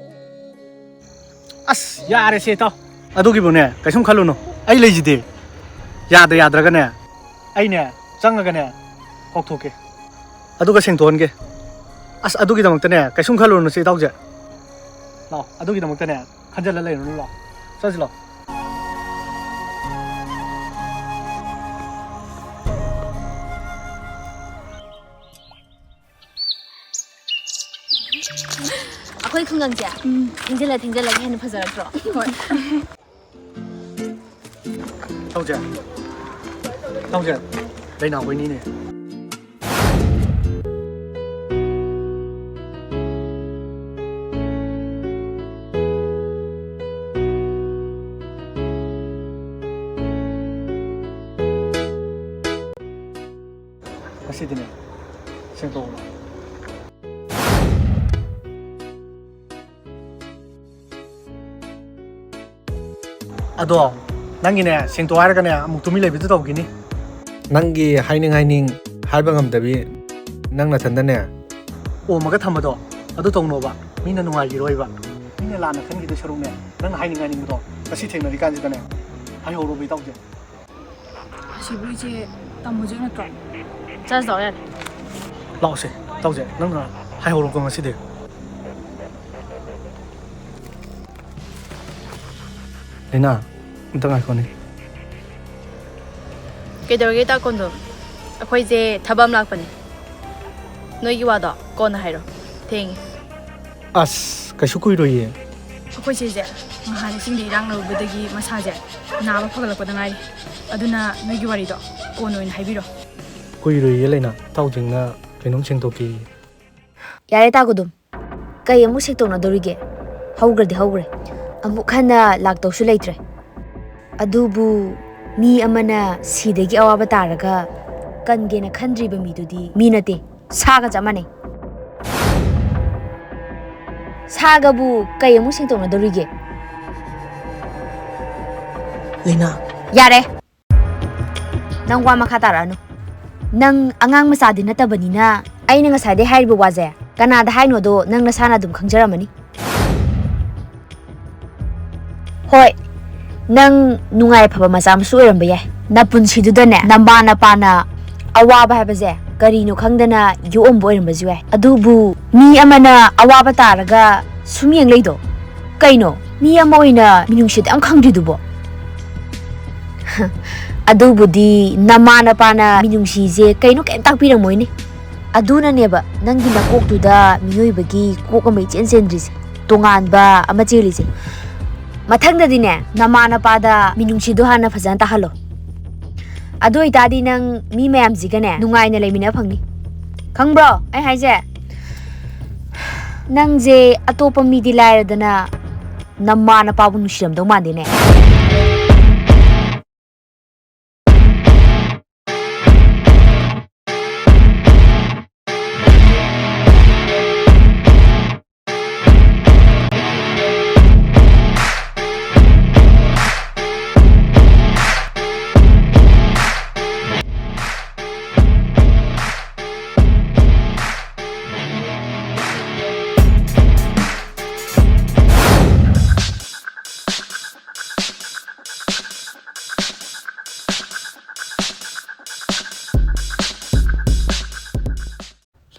ꯑꯁ, ꯌꯥꯔꯦꯁꯦ ꯏꯇꯥꯎ꯫ ꯑꯗꯨꯒꯤꯕꯨꯅꯦ, ꯀꯩꯁꯨꯝ ꯈꯜꯂꯨꯅꯨ꯫ ꯑꯩ ꯂꯩꯁꯤꯗꯤ꯫ ꯌꯥꯗ ꯌꯥꯗ꯭ꯔꯒꯅꯦ, ꯑꯩꯅꯦ, ꯆꯪꯉꯒꯅꯦ, ꯀꯧꯊꯣꯛꯀꯦ꯫ ꯑꯗꯨꯒ ꯁꯦꯡꯗꯣꯛꯍꯟꯒꯦ꯫ ꯑꯁ, ꯑꯗꯨꯒꯤꯗꯃꯛꯇꯅꯦ, ꯀꯩꯁꯨꯝ ꯈꯜꯂꯨꯅꯨꯁꯦ ꯏꯇꯥꯎꯁꯦ꯫ ꯂꯥꯛꯑꯣ, ꯑꯗꯨꯒꯤꯗꯃꯛꯇꯅꯦ, ꯈꯟꯖꯤꯜꯂ ꯂꯩꯔꯨꯅꯨ, ꯂꯥꯛꯑꯣ꯫ ꯆꯠꯁꯤ ꯂꯥꯛꯑꯣ꯫ ꯑꯩꯈꯣꯏ ꯈꯨꯡꯒꯪꯁꯦ ꯊꯦꯡꯖꯤꯜꯂ ꯊꯦꯡꯖꯤꯜꯂꯒ ꯍꯦꯟꯅ ꯐꯖꯔꯛꯇ꯭ꯔꯣ? ꯍꯣꯏ꯫ ꯇꯧꯁꯦ꯫ ꯇꯧꯁꯦ꯫ ꯂꯩꯅꯥ ꯍꯣꯏꯅꯤꯅꯦ꯫ ꯉꯁꯤꯗꯤꯅꯦ, ꯁꯦꯡꯗꯣꯛꯑꯣ꯫ ꯑꯗꯣ, ꯅꯪꯒꯤꯅꯦ, ꯁꯦꯡꯇꯣꯛ ꯍꯥꯏꯔꯒꯅꯦ, ꯑꯃꯨꯛ ꯇꯨꯃꯤꯟ ꯂꯩꯕꯤꯗꯨ ꯇꯧꯈꯤꯅꯤ꯫ ꯅꯪꯒꯤ ꯍꯥꯏꯅꯤꯡ ꯍꯥꯏꯅꯤꯡ ꯍꯥꯏꯕ ꯉꯝꯗꯕꯤ, ꯅꯪ ꯅꯊꯟꯗꯅꯦ ꯑꯣꯝꯃꯒ ꯊꯝꯕꯗꯣ, ꯑꯗꯨ ꯇꯧꯅꯣꯕ꯫ ꯃꯤꯅ ꯅꯨꯡꯉꯥꯏꯈꯤꯔꯣꯏꯕ꯫ ꯃꯤꯅ ꯂꯥꯟꯅ ꯈꯟꯈꯤꯗꯣꯏ ꯁꯔꯨꯛꯅꯦ, ꯅꯪꯅ ꯍꯥꯏꯅꯤꯡ ꯍꯥꯏꯅꯤꯡꯕꯗꯣ ꯉꯁꯤ ꯊꯦꯡꯅꯔꯤꯀꯥꯟꯁꯤꯗꯅꯦ ꯍꯥꯏꯍꯧꯔꯣꯕ, ꯏꯇꯥꯎꯁꯦ꯫ ꯑꯁꯤꯕꯨ ꯏꯆꯦ ꯇꯝꯃꯨꯖꯤꯛ ꯅꯠꯇ꯭ꯔꯣ? ꯆꯥꯔꯖ ꯇꯧ ꯌꯥꯔꯦ꯫ ꯂꯥꯛꯑꯣꯁꯦ, ꯏꯇꯥꯎꯁꯦ, ꯅꯪꯅ ꯍꯥꯏꯍꯧꯔꯣꯀꯣ ꯉꯁꯤꯗꯤ꯫ ꯂꯩꯅꯥ, ꯑꯝꯇ ꯉꯥꯏꯈꯣꯅꯦ꯫ ꯀꯩꯗꯧꯔꯒꯦ, ꯏꯇꯥ ꯀꯣꯟꯗꯣ? ꯑꯩꯈꯣꯏꯁꯦ ꯊꯕꯛ ꯑꯃ ꯂꯥꯛꯄꯅꯦ꯫ ꯅꯣꯏꯒꯤ ꯋꯥꯗꯣ ꯀꯣꯟꯅ ꯍꯥꯏꯔꯣ, ꯊꯦꯡꯉꯦ꯫ ꯑꯁ, ꯀꯩꯁꯨ ꯀꯨꯏꯔꯣꯏꯌꯦ꯫ ꯑꯩꯈꯣꯏ ꯆꯦꯁꯦ ꯉꯍꯥꯟ ꯏꯁꯤꯡꯗ ꯏꯔꯥꯡ ꯂꯧꯔꯨꯕꯗꯒꯤ ꯃꯁꯥꯁꯦ ꯅꯥꯕ ꯐꯒꯠꯂꯛꯄꯗ ꯉꯥꯏꯔꯤ꯫ ꯑꯗꯨꯅ ꯅꯣꯏꯒꯤ ꯋꯥꯔꯤꯗꯣ ꯀꯣꯟꯅ ꯑꯣꯏꯅ ꯍꯥꯏꯕꯤꯔꯣ꯫ ꯀꯨꯏꯔꯣꯏꯌꯦ ꯂꯩꯅꯥ, ꯏꯇꯥꯎꯁꯤꯡꯅ ꯀꯩꯅꯣꯝ ꯁꯦꯡꯗꯣꯛꯀꯦꯌꯦ꯫ ꯌꯥꯔꯦ ꯇꯥꯒꯨꯗꯨꯝ, ꯀꯩ ꯑꯃꯨꯛ ꯁꯦꯡꯇꯣꯛꯅꯗꯧꯔꯤꯒꯦ? ꯍꯧꯈ꯭ꯔꯗꯤ ꯍꯧꯈ꯭ꯔꯦ, ꯑꯃꯨꯛ ꯍꯟꯅ ꯂꯥꯛꯇꯧꯁꯨ ꯂꯩꯇ꯭ꯔꯦ꯫ ꯑꯗꯨꯕꯨ ꯃꯤ ꯑꯃꯅ ꯁꯤꯗꯒꯤ ꯑꯋꯥꯕ ꯇꯥꯔꯒ ꯀꯟꯒꯦꯅ ꯈꯟꯗ꯭ꯔꯤꯕ ꯃꯤꯗꯨꯗꯤ ꯃꯤ ꯅꯠꯇꯦ, ꯁꯥꯒ ꯆꯞ ꯃꯥꯟꯅꯩ꯫ ꯁꯥꯒꯕꯨ ꯀꯩ ꯑꯃꯨꯛ ꯁꯦꯡꯇꯣꯛꯅꯗꯧꯔꯤꯒꯦ? ꯂꯩꯅꯥ꯫ ꯌꯥꯔꯦ꯫ ꯅꯪ ꯋꯥ ꯃꯈꯥ ꯇꯥꯔꯛꯑꯅꯨ꯫ ꯅꯪ ꯑꯉꯥꯡ ꯃꯆꯥꯗꯤ ꯅꯠꯇꯕꯅꯤꯅ ꯑꯩꯅ ꯉꯁꯥꯏꯗꯩ ꯍꯥꯏꯔꯤꯕ ꯋꯥꯁꯦ ꯀꯅꯥꯗ ꯍꯥꯏꯅꯣꯗꯣ ꯅꯪ ꯅꯁꯥꯅ ꯑꯗꯨꯝ ꯈꯪꯖꯔꯝꯃꯅꯤ꯫ ꯍꯣꯏ, ꯅꯪ ꯅꯨꯡꯉꯥꯏ ꯐꯕ ꯃꯆꯥ ꯃꯁꯨ ꯑꯣꯏꯔꯝꯕ ꯌꯥꯏ꯫ ꯅꯄꯨꯟꯁꯤꯗꯨꯗꯅꯦ ꯅꯃꯥ ꯅꯄꯥꯅ ꯑꯋꯥꯕ ꯍꯥꯏꯕꯁꯦ ꯀꯔꯤꯅꯣ ꯈꯪꯗꯅ ꯌꯣꯛꯑꯝꯕ ꯑꯣꯏꯔꯝꯕꯁꯨ ꯌꯥꯏ꯫ ꯑꯗꯨꯕꯨ ꯃꯤ ꯑꯃꯅ ꯑꯋꯥꯕ ꯇꯥꯔꯒ ꯁꯨꯝ ꯌꯦꯡ ꯂꯩꯗꯣ ꯀꯩꯅꯣ? ꯃꯤ ꯑꯃ ꯑꯣꯏꯅ ꯃꯤꯅꯨꯡꯁꯤꯗ ꯌꯥꯝ ꯈꯪꯗ꯭ꯔꯤꯗꯨꯕꯣ? ꯑꯗꯨꯕꯨꯗꯤ ꯅꯃꯥ ꯅꯄꯥꯅ ꯃꯤꯅꯨꯡꯁꯤꯁꯦ ꯀꯩꯅꯣ ꯀꯩꯝ ꯇꯥꯛꯄꯤꯔꯝꯃꯣꯏꯅꯦ꯫ ꯑꯗꯨꯅꯅꯦꯕ ꯅꯪꯒꯤ ꯅꯀꯣꯛꯇꯨꯗ ꯃꯤꯑꯣꯏꯕꯒꯤ ꯀꯣꯛ ꯑꯃ ꯏꯆꯦꯟ ꯆꯦꯟꯗ꯭ꯔꯤꯁꯦ, ꯇꯣꯉꯥꯟꯕ ꯑꯃ ꯆꯦꯜꯂꯤꯁꯦ꯫ ꯃꯊꯪꯗꯗꯤꯅꯦ ꯅꯃꯥ ꯅꯄꯥꯗ ꯃꯤꯅꯨꯡꯁꯤꯗꯣ ꯍꯥꯟꯅ ꯐꯖꯅ ꯇꯥꯍꯜꯂꯣ꯫ ꯑꯗꯨ ꯑꯣꯏꯇꯥꯔꯗꯤ ꯅꯪ ꯃꯤ ꯃꯌꯥꯝꯁꯤꯒꯅꯦ ꯅꯨꯡꯉꯥꯏꯅ ꯂꯩꯃꯤꯟꯅ ꯐꯪꯅꯤ꯫ ꯈꯪꯕ꯭ꯔꯣ ꯑꯩ ꯍꯥꯏꯁꯦ? ꯅꯪꯁꯦ ꯑꯇꯣꯞꯄ ꯃꯤꯗꯤ ꯂꯥꯏꯔꯗꯅ ꯅꯃꯥ ꯅꯄꯥꯕꯨ ꯅꯨꯡꯁꯤꯔꯝꯗꯧ ꯃꯥꯟꯗꯦꯅꯦ꯫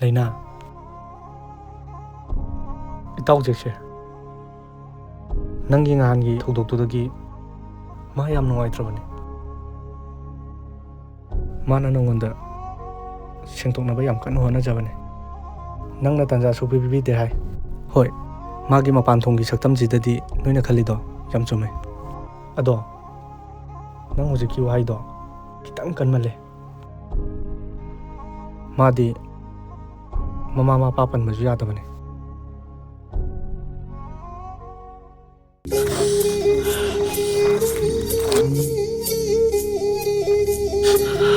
ꯂꯩꯅꯥ, ꯏꯇꯥꯎ ꯖꯦꯛꯁꯦ ꯅꯪꯒꯤ ꯅꯍꯥꯟꯒꯤ ꯊꯧꯗꯣꯛꯇꯨꯗꯒꯤ ꯃꯥ ꯌꯥꯝ ꯅꯨꯡꯉꯥꯏꯇ꯭ꯔꯕꯅꯤ꯫ ꯃꯥꯅ ꯅꯪꯉꯣꯟꯗ ꯁꯦꯡꯗꯣꯛꯅꯕ ꯌꯥꯝ ꯀꯟꯅ ꯍꯣꯠꯅꯖꯕꯅꯤ꯫ ꯅꯪꯅ ꯇꯥꯟꯖꯥ ꯁꯨꯛꯄꯤ ꯄꯤꯕꯤꯗꯦ ꯍꯥꯏ꯫ ꯍꯣꯏ, ꯃꯥꯒꯤ ꯃꯄꯥꯟ ꯊꯣꯡꯒꯤ ꯁꯛꯇꯝꯁꯤꯗꯗꯤ ꯅꯣꯏꯅ ꯈꯜꯂꯤꯗꯣ ꯌꯥꯝ ꯆꯨꯝꯃꯦ꯫ ꯑꯗꯣ ꯅꯪ ꯍꯧꯖꯤꯛꯀꯤ ꯋꯥꯍꯩꯗꯣ ꯈꯤꯇꯪ ꯀꯟꯃꯜꯂꯦ꯫ ꯃꯥꯗꯤ ꯃꯃꯥ ꯃꯄꯥ ꯄꯟꯕꯁꯨ ꯌꯥꯗꯕꯅꯦ꯫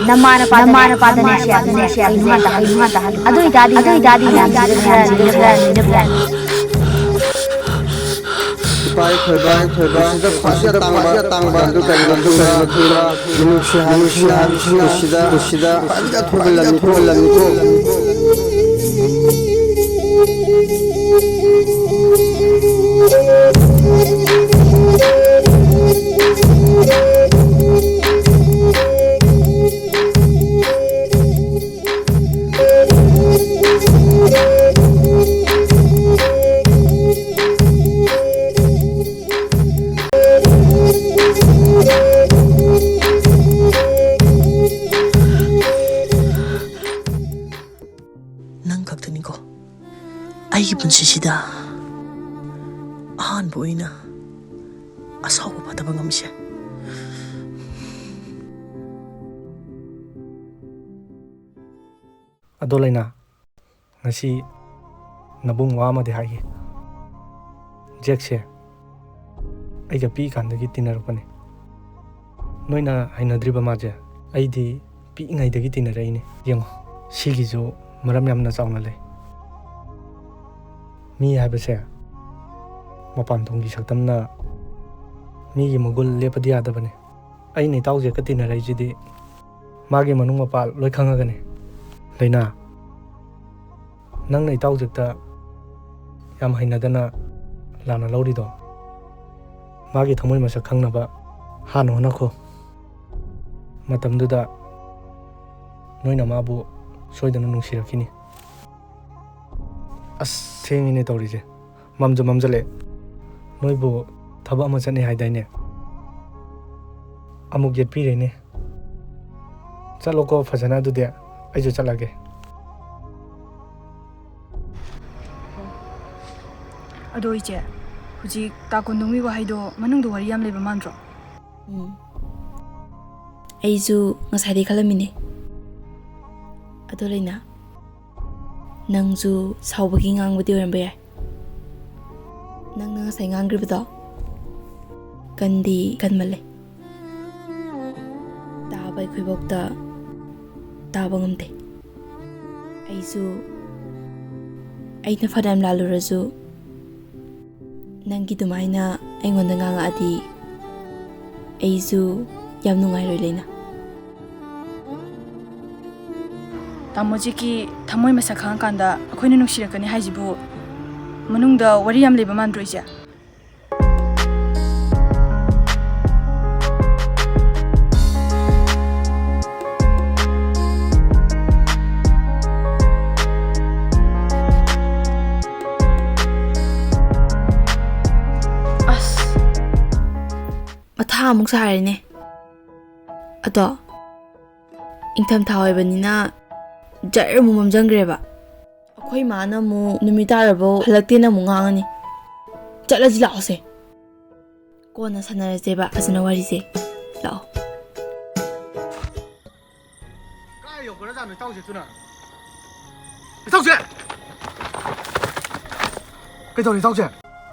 ꯅꯃꯥ ꯅꯄꯥꯗꯅꯦ ꯁꯤ ꯌꯥꯗꯅꯦ ꯁꯤ ꯌꯥꯗꯅꯦ ꯍꯥꯟꯅ ꯇꯥꯍꯜꯂꯨ ꯍꯥꯟꯅ ꯇꯥꯍꯜꯂꯨ꯫ ꯑꯗꯨ ꯑꯣꯏꯇꯥꯔꯗꯤ ꯑꯗꯨ ꯑꯣꯏꯇꯥꯔꯗꯤ ꯅꯪ ꯈꯔ ꯂꯩꯔꯕ ꯌꯥꯅꯤ꯫ ꯏꯄꯥ ꯏꯊꯣꯏꯕ ꯏꯊꯣꯏꯕ ꯄꯨꯟꯁꯤꯗ ꯈ꯭ꯋꯥꯏꯗꯒꯤ ꯑꯇꯥꯡꯕ ꯇꯥꯡꯕ ꯑꯗꯨ ꯀꯔꯤꯅꯣ ꯈꯪꯕ꯭ꯔꯥ? ꯃꯤꯅꯨꯡꯁꯤ ꯍꯥꯏꯕꯁꯤꯅ ꯄꯨꯟꯁꯤꯗ ꯈ꯭ꯋꯥꯏꯗꯒꯤ ꯑꯊꯣꯏꯕ ꯂꯟꯅꯤꯀꯣ꯫ ꯅꯪ ꯈꯛꯇꯅꯤꯀꯣ ꯑꯩꯒꯤ ꯄꯨꯟꯁꯤꯁꯤꯗ ꯑꯍꯥꯟꯕ ꯑꯣꯏꯅ ꯑꯁꯥꯎꯕ ꯐꯥꯊꯕ ꯉꯝꯃꯤꯁꯦ꯫ ꯑꯗꯣ ꯂꯩꯅꯥ, ꯉꯁꯤ ꯅꯕꯨꯡ ꯋꯥ ꯑꯃꯗꯤ ꯍꯥꯏꯒꯦ꯫ ꯖꯦꯛꯁꯦ ꯑꯩꯒ ꯄꯤꯛꯏꯀꯥꯟꯗꯒꯤ ꯇꯤꯟꯅꯔꯛꯄꯅꯦ꯫ ꯅꯣꯏꯅ ꯍꯩꯅꯗ꯭ꯔꯤꯕ ꯃꯥꯁꯦ, ꯑꯩꯗꯤ ꯄꯤꯛꯏꯉꯩꯗꯒꯤ ꯇꯤꯟꯅꯔꯛꯏꯅꯦ꯫ ꯌꯦꯡꯉꯣ, ꯁꯤꯒꯤꯁꯨ ꯃꯔꯝ ꯌꯥꯝꯅ ꯆꯥꯎꯅ ꯂꯩ꯫ ꯃꯤ ꯍꯥꯏꯕꯁꯦ ꯃꯄꯥꯟ ꯊꯣꯡꯒꯤ ꯁꯛꯇꯝꯅ ꯃꯤꯒꯤ ꯃꯒꯨꯟ ꯂꯦꯞꯄꯗꯤ ꯌꯥꯗꯕꯅꯦ꯫ ꯑꯩꯅ ꯏꯇꯥꯎ ꯖꯦꯛꯀ ꯇꯤꯟꯅꯔꯛꯏꯁꯤꯗꯤ ꯃꯥꯒꯤ ꯃꯅꯨꯡ ꯃꯄꯥꯜ ꯂꯣꯏ ꯈꯪꯉꯒꯅꯤ꯫ ꯂꯩꯅꯥ, ꯅꯪꯅ ꯏꯇꯥꯎ ꯖꯦꯛꯇ ꯌꯥꯝ ꯍꯩꯅꯗꯅ ꯂꯥꯟꯅ ꯂꯧꯔꯤꯗꯣ, ꯃꯥꯒꯤ ꯊꯃꯣꯏ ꯃꯁꯛ ꯈꯪꯅꯕ ꯍꯥꯟꯅ ꯍꯣꯠꯅꯈꯣ꯫ ꯃꯇꯝꯗꯨꯗ ꯅꯣꯏꯅ ꯃꯥꯕꯨ ꯁꯣꯏꯗꯅ ꯅꯨꯡꯁꯤꯔꯛꯈꯤꯅꯤ꯫ ꯑꯁ, ꯊꯦꯡꯉꯤꯅꯦ ꯇꯧꯔꯤꯁꯦ, ꯃꯝꯁꯨ ꯃꯝꯖꯜꯂꯛꯑꯦ꯫ ꯅꯣꯏꯕꯨ ꯊꯕꯛ ꯑꯃ ꯆꯠꯅꯤ ꯍꯥꯏꯗꯥꯏꯅꯦ? ꯑꯃꯨꯛ ꯌꯦꯠꯄꯤꯔꯦꯅꯦ꯫ ꯆꯠꯂꯣꯀꯣ ꯐꯖꯅ, ꯑꯗꯨꯗꯤ ꯑꯩꯁꯨ ꯆꯠꯂꯒꯦ꯫ ꯑꯗꯣ ꯏꯆꯦ, ꯍꯧꯖꯤꯛ ꯇꯥ ꯀꯣꯟꯗꯣꯡꯒꯤ ꯋꯥꯍꯩꯗꯣ ꯃꯅꯨꯡꯗ ꯋꯥꯔꯤ ꯌꯥꯝ ꯂꯩꯕ ꯃꯥꯟꯗ꯭ꯔꯣ? ꯎꯝ꯫ ꯑꯩꯁꯨ ꯉꯁꯥꯏꯗꯩ ꯈꯜꯂꯝꯃꯤꯅꯦ꯫ ꯑꯗꯣ ꯂꯩꯅꯥ, ꯅꯪꯁꯨ ꯁꯥꯎꯕꯒꯤ ꯉꯥꯡꯕꯗꯤ ꯑꯣꯏꯔꯝꯕ ꯌꯥꯏ꯫ ꯅꯪꯅ ꯉꯁꯥꯏ ꯉꯥꯡꯈ꯭ꯔꯤꯕꯗꯣ ꯀꯟꯗꯤ ꯀꯟꯃꯜꯂꯦ꯫ ꯇꯥꯕ ꯑꯩꯈꯣꯏꯐꯧꯇ ꯇꯥꯕ ꯉꯝꯗꯦ꯫ ꯑꯩꯁꯨ, ꯑꯩꯅ ꯐꯅꯌꯥꯝ ꯂꯥꯜꯂꯨꯔꯁꯨ, ꯅꯪꯒꯤ ꯑꯗꯨꯃꯥꯏꯅ ꯑꯩꯉꯣꯟꯗ ꯉꯥꯡꯉꯛꯑꯗꯤ ꯑꯩꯁꯨ ꯌꯥꯝ ꯅꯨꯡꯉꯥꯏꯔꯣꯏ, ꯂꯩꯅꯥ꯫ ꯇꯥꯃꯣ ꯖꯦꯛꯀꯤ ꯊꯃꯣꯏ ꯃꯁꯛ ꯈꯪꯉꯀꯥꯟꯗ ꯑꯩꯈꯣꯏꯅ ꯅꯨꯡꯁꯤꯔꯛꯀꯅꯤ ꯍꯥꯏꯁꯤꯕꯨ ꯃꯅꯨꯡꯗ ꯋꯥꯔꯤ ꯌꯥꯝ ꯂꯩꯕ ꯃꯥꯟꯗ꯭ꯔꯣ, ꯏꯆꯦ? ꯑꯁ꯫ ꯃꯊꯥ ꯑꯃꯨꯛ ꯁꯥꯔꯦꯅꯦ꯫ ꯑꯗꯣ, ꯏꯪꯊꯝꯊꯥ ꯑꯣꯏꯕꯅꯤꯅ ꯖꯔ ꯑꯃꯨꯛ ꯃꯝꯖꯟꯈ꯭ꯔꯦꯕ꯫ ꯑꯩꯈꯣꯏ ꯃꯥꯅ ꯑꯃꯨꯛ ꯅꯨꯃꯤꯠ ꯇꯥꯔꯕꯧ ꯍꯜꯂꯛꯇꯦꯅ ꯑꯃꯨꯛ ꯉꯥꯡꯉꯅꯤ꯫ ꯆꯠꯂꯁꯤ ꯂꯥꯛꯑꯣꯁꯦ꯫ ꯀꯣꯟꯅ ꯁꯥꯟꯅꯔꯁꯦꯕ ꯐꯖꯅ ꯋꯥꯔꯤꯁꯦ꯫ ꯂꯥꯛꯑꯣ꯫ ꯀꯥꯏ ꯌꯧꯈ꯭ꯔꯖꯥꯠꯅꯣ ꯏꯇꯥꯎꯁꯦ ꯑꯗꯨꯅ? ꯏꯇꯥꯎꯁꯦ! ꯀꯩꯗꯧꯔꯦ ꯏꯇꯥꯎꯁꯦ?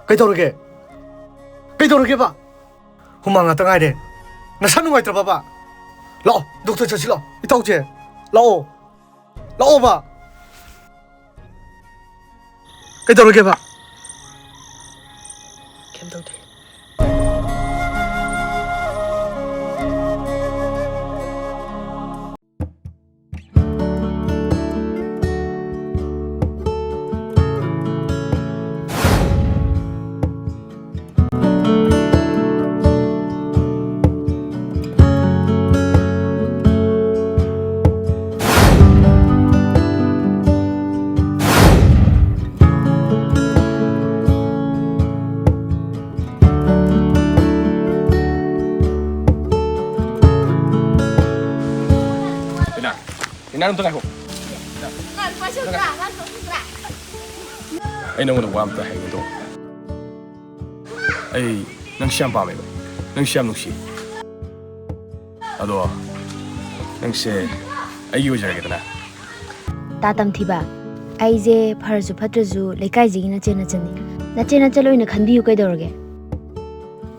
ꯀꯩꯗꯧꯔꯒꯦ? ꯀꯩꯗꯧꯔꯒꯦꯕ? ꯍꯨꯃꯥꯡ ꯉꯥꯛꯇ ꯉꯥꯏꯔꯦ꯫ ꯅꯁꯥ ꯅꯨꯡꯉꯥꯏꯇ꯭ꯔꯕꯕ? ꯂꯥꯛꯑꯣ, ꯗꯣꯛꯇꯔ ꯆꯠꯁꯤ ꯂꯥꯛꯑꯣ꯫ ꯏꯇꯥꯎꯁꯦ, ꯂꯥꯛꯑꯣ꯫ ꯂꯥꯛꯑꯣꯕ꯫ ꯀꯩꯗꯧꯔꯒꯦꯕ? ꯀꯩꯝ ꯇꯧꯗꯦ꯫ ꯌꯥꯔꯦ, ꯑꯝꯇ ꯉꯥꯏꯈꯣ꯫ ꯂꯨꯄꯥ ꯆꯍꯨꯝ ꯇꯔꯥ, ꯂꯨꯄꯥ ꯆꯍꯨꯝ ꯇꯔꯥ꯫ ꯑꯩ ꯅꯉꯣꯟꯗ ꯋꯥ ꯑꯝꯇ ꯍꯥꯏꯒꯦ ꯇꯧꯕ꯫ ꯑꯩ ꯅꯪꯁꯤ ꯌꯥꯝ ꯄꯥꯝꯃꯦꯕ, ꯅꯪꯁꯤ ꯌꯥꯝ ꯅꯨꯡꯁꯤ꯫ ꯑꯗꯣ ꯅꯪꯁꯦ ꯑꯩꯒꯤ ꯑꯣꯏꯖꯔꯒꯦꯗꯅ꯫ ꯇꯥ ꯇꯝꯊꯤꯕ, ꯑꯩꯁꯦ ꯐꯔꯁꯨ ꯐꯠꯇ꯭ꯔꯁꯨ ꯂꯩꯀꯥꯏꯁꯤꯒꯤ ꯅꯆꯦ ꯅꯆꯟꯅꯤ꯫ ꯅꯆꯦ ꯅꯆꯟ ꯑꯣꯏꯅ ꯈꯟꯕꯤꯌꯨ ꯀꯩꯗꯧꯔꯒꯦ?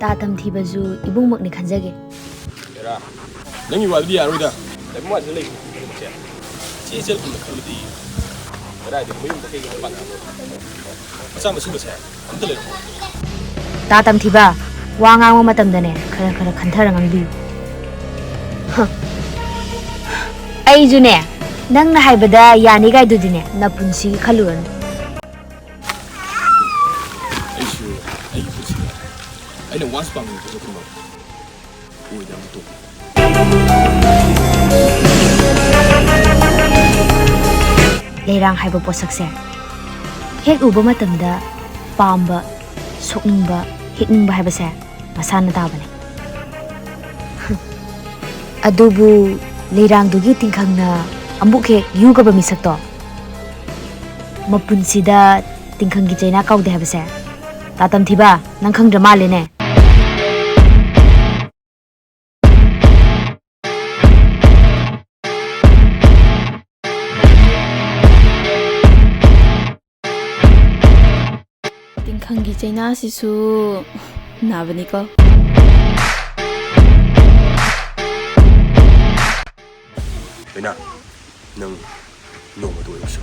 ꯇꯥ ꯇꯝꯊꯤꯕꯁꯨ ꯏꯕꯨꯡꯃꯛꯅꯤ ꯈꯟꯖꯒꯦ꯫ ꯍꯦꯔꯥ, ꯅꯪꯒꯤ ꯋꯥꯗꯨꯗꯤ ꯌꯥꯔꯣꯏꯗ꯫ ꯂꯩꯕꯨꯡ ꯋꯥꯁꯤꯗ ꯂꯩꯕ ꯅꯨꯄꯤꯁꯦ ꯆꯦ ꯏꯆꯜꯒꯨꯝꯅ ꯈꯜꯂꯗꯤ ꯀꯗꯥꯏꯗꯒꯤ ꯃꯌꯨꯝꯗ ꯀꯩꯒꯨꯝꯕ ꯄꯥꯟꯅꯕ? ꯃꯆꯥ ꯃꯁꯨꯒꯁꯦ ꯑꯝꯇ ꯂꯩꯔꯝꯃꯣꯏ꯫ ꯇꯥ ꯇꯝꯊꯤꯕ, ꯋꯥ ꯉꯥꯡꯕ ꯃꯇꯝꯗꯅꯦ ꯈꯔ ꯈꯔ ꯈꯟꯊꯔ ꯉꯥꯡꯕꯤꯌꯨ꯫ ꯍ꯫ ꯑꯩꯁꯨꯅꯦ, ꯅꯪꯅ ꯍꯥꯏꯕꯗ ꯌꯥꯅꯤꯒꯥꯏꯗꯨꯗꯤꯅꯦ ꯅꯄꯨꯟꯁꯤꯒꯤ ꯈꯜꯂꯨꯔꯅꯨ꯫ ꯑꯩꯁꯨ ꯑꯩꯒꯤ ꯄꯨꯟꯁꯤꯗ ꯑꯩꯅ ꯋꯥꯟꯁ ꯄꯥꯝꯕ ꯅꯨꯄꯤꯗꯣ ꯈꯪꯉꯕ? ꯑꯣꯏꯗ꯭ꯔꯕ ꯇꯣꯛ꯫ ꯂꯩꯔꯥꯡ ꯍꯥꯏꯕ ꯄꯣꯠꯁꯛꯁꯦ ꯍꯦꯛ ꯎꯕ ꯃꯇꯝꯗ ꯄꯥꯝꯕ, ꯁꯣꯛꯅꯤꯡꯕ, ꯍꯦꯛꯅꯤꯡꯕ ꯍꯥꯏꯕꯁꯦ ꯃꯁꯥꯅ ꯇꯥꯕꯅꯦ꯫ ꯑꯗꯨꯕꯨ ꯂꯩꯔꯥꯡꯗꯨꯒꯤ ꯇꯤꯡꯈꯪꯅ ꯑꯃꯨꯛ ꯍꯦꯛ ꯌꯨꯒꯕ ꯃꯤꯁꯛꯇꯣ ꯃꯄꯨꯟꯁꯤꯗ ꯇꯤꯡꯈꯪꯒꯤ ꯆꯩꯅꯥ ꯀꯥꯎꯗꯦ ꯍꯥꯏꯕꯁꯦ꯫ ꯇꯥ ꯇꯝꯊꯤꯕ, ꯅꯪ ꯈꯪꯗ꯭ꯔ ꯃꯥꯜꯂꯦꯅꯦ꯫ ꯇꯤꯡꯈꯪꯒꯤ ꯆꯩꯅꯥꯁꯤꯁꯨ ꯅꯥꯕꯅꯤꯀꯣ꯫ ꯂꯣꯏꯅꯥ, ꯅꯪ ꯅꯣꯡꯃꯗ ꯑꯣꯏꯔꯁꯨ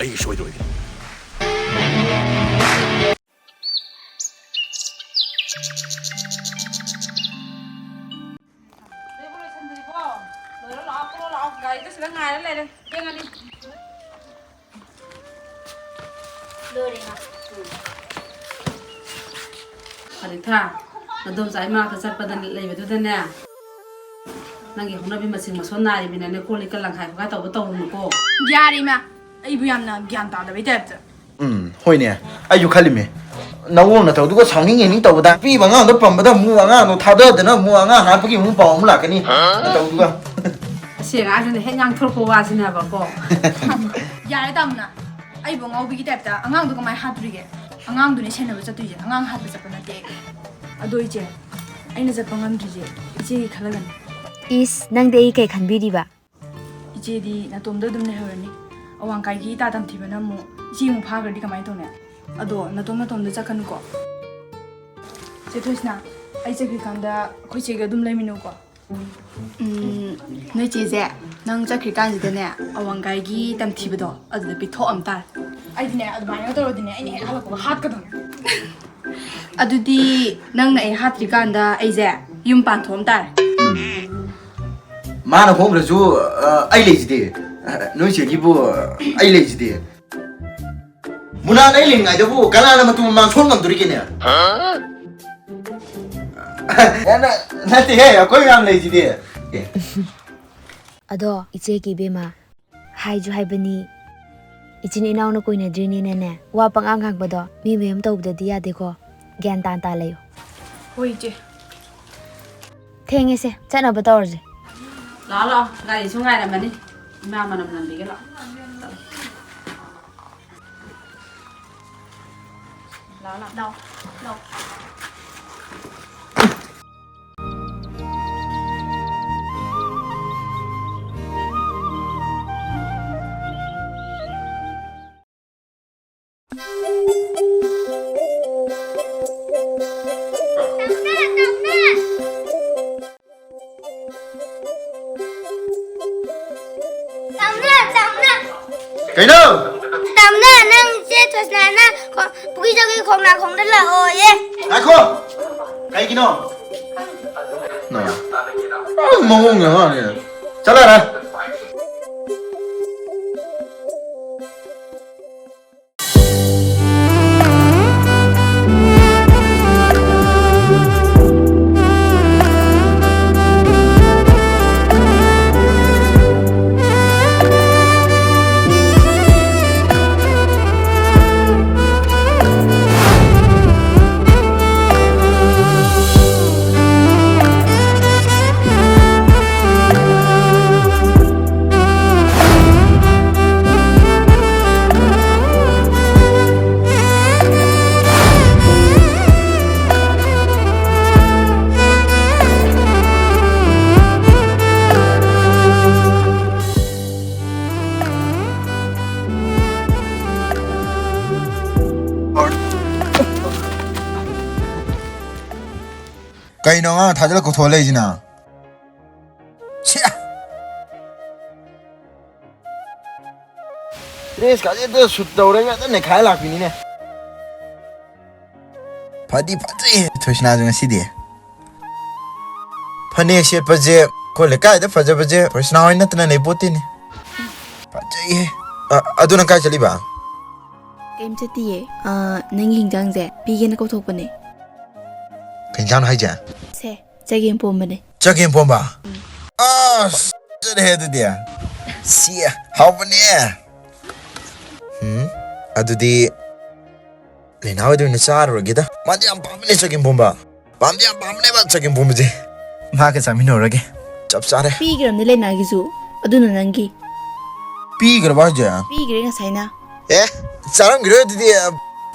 ꯑꯩꯒꯤ ꯁꯣꯏꯗ꯭ꯔꯣꯏꯗꯤ꯫ ꯅꯣꯏꯕꯨ ꯂꯣꯏꯁꯟꯗ꯭ꯔꯤꯕꯣ? ꯂꯣꯏꯔ ꯂꯥꯛꯑꯣ, ꯊꯣꯛꯂꯛꯑꯣ, ꯂꯥꯛꯑꯣ꯫ ꯒꯥꯔꯤꯗ ꯁꯤꯗ ꯉꯥꯏꯔ ꯂꯩꯔꯦ꯫ ꯊꯦꯡꯉꯅꯤ꯫ ꯂꯣꯏꯔꯦ, ꯉꯥ꯫ ꯄꯔꯤꯊꯥ, ꯅꯗꯣꯝꯆꯥ ꯑꯩ ꯃꯅꯥꯛꯇ ꯆꯠꯄꯗ ꯂꯩꯕꯗꯨꯗꯅꯦ, ꯅꯪꯒꯤ ꯍꯧꯅꯕꯤ ꯃꯁꯤꯡ ꯃꯁꯣꯟ ꯅꯥꯔꯤꯕꯅꯤꯅꯅꯦ, ꯀꯣꯜ ꯂꯤꯛꯀ ꯂꯪꯈꯥꯏ ꯈꯣꯠꯈꯥꯏ ꯇꯧꯕ ꯇꯧꯔꯨꯅꯨꯀꯣ꯫ ꯌꯥꯔꯦ, ꯏꯃꯥ꯫ ꯑꯩꯕꯨ ꯌꯥꯝꯅ ꯒ꯭ꯌꯥꯟ ꯇꯥꯗꯕꯩ ꯇꯥꯏꯞꯇ꯫ ꯎꯝ, ꯍꯣꯏꯅꯦ, ꯑꯩꯁꯨ ꯈꯜꯂꯤꯃꯦ꯫ ꯅꯋꯣꯡ ꯅꯇꯧꯗꯨꯒ ꯁꯥꯎꯅꯤꯡ ꯌꯦꯡꯅꯤꯡ ꯇꯧꯕꯗ, ꯄꯤꯕ ꯑꯉꯥꯡꯗꯣ ꯄꯝꯕꯗ ꯑꯃꯨꯛ ꯑꯉꯥꯡꯗꯣ ꯊꯥꯗꯗꯅ ꯑꯃꯨꯛ ꯑꯉꯥꯡ ꯍꯥꯠꯄꯒꯤ ꯑꯃꯨꯛ ꯄꯥꯎ ꯑꯃꯨꯛ ꯂꯥꯛꯀꯅꯤ꯫ ꯅꯇꯧꯗꯨꯒ꯫ ꯑꯁꯤ ꯑꯉꯥꯡꯁꯤꯅ ꯍꯦꯛ ꯉꯥꯡꯊꯣꯔꯛꯄ ꯋꯥꯁꯤꯅꯕꯀꯣ꯫ ꯌꯥꯔꯦ ꯇꯥꯃꯣꯅ, ꯑꯩꯕꯨ ꯑꯉꯥꯎꯕꯤꯒꯤ ꯇꯥꯏꯞꯇ ꯑꯉꯥꯡꯗꯣ ꯀꯃꯥꯏꯅ ꯍꯥꯠꯇꯣꯔꯤꯒꯦ? ꯑꯉꯥꯡꯗꯨꯅꯦ ꯁꯦꯟꯅꯕ ꯆꯠꯇꯣꯏꯁꯦ, ꯑꯉꯥꯡ ꯍꯥꯠꯄ ꯆꯠꯄ ꯅꯠꯇꯦ ꯑꯩ꯫ ꯑꯗꯣ ꯏꯆꯦ, ꯑꯩꯅ ꯆꯠꯄ ꯉꯝꯗ꯭ꯔꯤꯁꯦ ꯏꯆꯦꯒꯤ ꯈꯜꯂꯒꯅꯤ꯫ ꯏꯁ, ꯅꯪꯗꯤ ꯑꯩ ꯀꯩ ꯈꯟꯕꯤꯔꯤꯕ? ꯏꯆꯦꯗꯤ ꯅꯇꯣꯝꯗ ꯑꯗꯨꯝ ꯂꯩꯍꯧꯔꯅꯤ꯫ ꯑꯋꯥꯡꯀꯥꯏꯒꯤ ꯏꯇꯥ ꯇꯝꯊꯤꯕꯅ ꯑꯃꯨꯛ ꯏꯆꯦ ꯑꯃꯨꯛ ꯐꯥꯈ꯭ꯔꯗꯤ ꯀꯃꯥꯏꯅ ꯇꯧꯅꯤ? ꯑꯗꯣ ꯅꯇꯣꯝ ꯅꯇꯣꯝꯗ ꯆꯠꯀꯅꯨꯀꯣ꯫ ꯆꯦ ꯊꯣꯏꯁꯅꯥ, ꯑꯩ ꯆꯠꯈ꯭ꯔꯤꯀꯥꯟꯗ ꯑꯩꯈꯣꯏ ꯆꯦꯒ ꯑꯗꯨꯝ ꯂꯩꯃꯤꯟꯅꯧꯀꯣ꯫ ꯎꯝ, ꯅꯣꯏ ꯆꯦꯁꯦ, ꯅꯪ ꯆꯠꯈ꯭ꯔꯤꯀꯥꯟꯁꯤꯗꯅꯦ, ꯑꯋꯥꯡꯀꯥꯏꯒꯤ ꯇꯝꯊꯤꯕꯗꯣ ꯑꯗꯨꯗ ꯄꯤꯊꯣꯛꯑꯝ ꯇꯥꯔꯦ꯫ ꯑꯩꯗꯤꯅꯦ, ꯑꯗꯨꯃꯥꯏꯅ ꯇꯧꯔꯗꯤꯅꯦ, ꯑꯩꯅ ꯍꯦꯛ ꯍꯜꯂꯛꯄꯒ ꯍꯥꯠꯀꯗꯧꯅꯦ꯫ ꯑꯗꯨꯗꯤ ꯅꯪꯅ ꯑꯩ ꯍꯥꯠꯇ꯭ꯔꯤꯀꯥꯟꯗ ꯑꯩꯁꯦ ꯌꯨꯝ ꯄꯥꯟꯊꯣꯛꯑꯝ ꯇꯥꯔꯦ꯫ ꯃꯥꯅ ꯍꯣꯡꯈ꯭ꯔꯁꯨ, ꯑ, ꯑꯩ ꯂꯩꯁꯤꯗꯤ꯫ ꯑ, ꯅꯣꯏ ꯆꯦꯒꯤꯕꯨ, ꯑ, ꯑꯩ ꯂꯩꯁꯤꯗꯤ꯫ ꯃꯨꯅꯥꯟ ꯑꯩ ꯂꯩꯔꯤꯉꯩꯗꯕꯨ ꯀꯅꯥꯅ ꯃꯇꯨ ꯃꯃꯥꯡ ꯁꯣꯟ ꯉꯝꯗꯣꯔꯤꯒꯦꯅꯦ? ꯑꯦ, ꯅ-, ꯅꯠꯇꯦꯍꯦ, ꯑꯩꯈꯣꯏ ꯃꯌꯥꯝ ꯂꯩꯁꯤꯗꯤ꯫ ꯑꯦ꯫ ꯑꯗꯣ ꯏꯆꯦꯒꯤ ꯏꯕꯦꯝꯃ, ꯍꯥꯏꯁꯨ ꯍꯥꯏꯕꯅꯤ, ꯏꯆꯤꯟ ꯏꯅꯥꯎꯅ ꯀꯣꯏꯅꯗ꯭ꯔꯤꯅꯦꯅꯅꯦ, ꯋꯥ ꯄꯉꯥꯡ ꯉꯥꯡꯕꯗꯣ ꯃꯤ ꯃꯌꯨꯝ ꯇꯧꯕꯗꯗꯤ ꯌꯥꯗꯦꯀꯣ꯫ ꯒ꯭ꯌꯥꯟ ꯇꯥ ꯇꯥ ꯂꯩꯌꯨ꯫ ꯍꯣꯏ, ꯏꯆꯦ꯫ ꯊꯦꯡꯉꯦꯁꯦ, ꯆꯠꯅꯕ ꯇꯧꯔꯁꯦ꯫ ꯂꯥꯛꯑꯣ, ꯂꯥꯛꯑꯣ, ꯒꯥꯔꯤꯁꯨ ꯉꯥꯏꯔꯝꯃꯅꯤ꯫ ꯏꯃꯥ ꯃꯅꯝ ꯅꯝꯕꯤꯒꯦ ꯂꯥꯛꯑꯣ꯫ ꯂꯥꯛꯑꯣ, ꯂꯥꯛꯑꯣ꯫ ꯂꯥꯛꯑꯣ, ꯂꯥꯛꯑꯣ꯫ ꯇꯝꯅ, ꯇꯝꯅ꯫ ꯀꯩꯅꯣ? ꯇꯝꯅ, ꯅꯪ ꯆꯦ ꯊꯣꯏꯁꯅꯥꯅ ꯈꯣ-, ꯄꯨꯈ꯭ꯔꯤ ꯆꯧꯒꯤ ꯈꯣꯡꯅꯥ ꯈꯣꯡꯗ ꯂꯥꯛꯑꯣꯌꯦ꯫ ꯉꯥꯏꯈꯣ꯫ ꯀꯩꯒꯤꯅꯣ? ꯅ꯫ ꯑ, ꯃꯑꯣꯡ ꯑꯃꯅꯦ꯫ ꯆꯠꯂꯔ꯫ ꯀꯩꯅꯣ ꯑꯉꯥꯡ ꯊꯥꯖꯤꯜꯂ ꯀꯧꯊꯣꯛꯑ ꯂꯩꯁꯤꯅ? ꯁꯤ! ꯗ꯭ꯔꯦꯁ ꯀꯥꯁꯦ ꯑꯝꯇ ꯁꯨꯠ ꯇꯧꯔꯒ ꯑꯝꯇ ꯅꯩꯈꯥꯏ ꯂꯥꯛꯄꯤꯅꯤꯅꯦ꯫ ꯐꯗꯤ ꯐꯖꯩꯍꯦ ꯊꯣꯏꯁꯅꯥꯁꯨ ꯉꯁꯤꯗꯤ꯫ ꯐꯅꯦꯛ ꯁꯦꯠꯄꯁꯦ ꯑꯩꯈꯣꯏ ꯂꯩꯀꯥꯏꯗ ꯐꯖꯕꯁꯦ ꯊꯣꯏꯁꯅꯥ ꯍꯣꯏ ꯅꯠꯇꯅ ꯂꯩꯄꯣꯠꯇꯦꯅꯦ꯫ ꯐꯖꯩꯍꯦ꯫ ꯑ, ꯑꯗꯨ ꯅꯪ ꯀꯥꯏ ꯆꯠꯂꯤꯕ? ꯀꯩꯝ ꯆꯠꯇꯤꯌꯦ꯫ ꯑ, ꯅꯪꯒꯤ ꯍꯤꯟꯖꯥꯡꯁꯦ ꯄꯤꯒꯦꯅ ꯀꯧꯊꯣꯛꯄꯅꯦ꯫ ꯀꯩ ꯍꯤꯟꯖꯥꯡꯅꯣ ꯍꯥꯏꯁꯦ? ꯁꯦ, ꯆꯒꯦꯝ ꯄꯣꯝꯕꯅꯦ꯫ ꯆꯒꯦꯝ ꯄꯣꯝꯕ? ꯑꯁ, ꯐꯖꯔꯦ ꯑꯗꯨꯗꯤ꯫ ꯁꯤ, ꯍꯥꯎꯕꯅꯦ꯫ ꯎꯝ, ꯑꯗꯨꯗꯤ ꯂꯩꯅꯥ ꯍꯣꯏꯗ ꯑꯣꯏꯅ ꯆꯥꯔꯨꯔꯒꯦꯗ꯫ ꯃꯥꯗꯤ ꯌꯥꯝ ꯄꯥꯝꯕꯅꯦ ꯆꯒꯦꯝ ꯄꯣꯝꯕ꯫ ꯄꯥꯝꯗꯤ ꯌꯥꯝ ꯄꯥꯝꯕꯅꯦꯕ ꯆꯒꯦꯝ ꯄꯣꯝꯕꯁꯦ꯫ ꯃꯥꯒ ꯆꯥꯃꯤꯟꯅꯔꯨꯔꯒꯦ꯫ ꯆꯞ ꯆꯥꯔꯦ꯫ ꯄꯤꯈ꯭ꯔꯕꯅꯦ ꯂꯩꯅꯥꯒꯤꯁꯨ꯫ ꯑꯗꯨꯅ ꯅꯪꯒꯤ꯫ ꯄꯤꯈ꯭ꯔꯕ ꯍꯥꯏꯁꯦ? ꯄꯤꯈ꯭ꯔꯦ ꯉꯁꯥꯏꯅ꯫ ꯑꯦ, ꯆꯥꯔꯝꯈꯤꯔꯣꯏ ꯑꯗꯨꯗꯤ,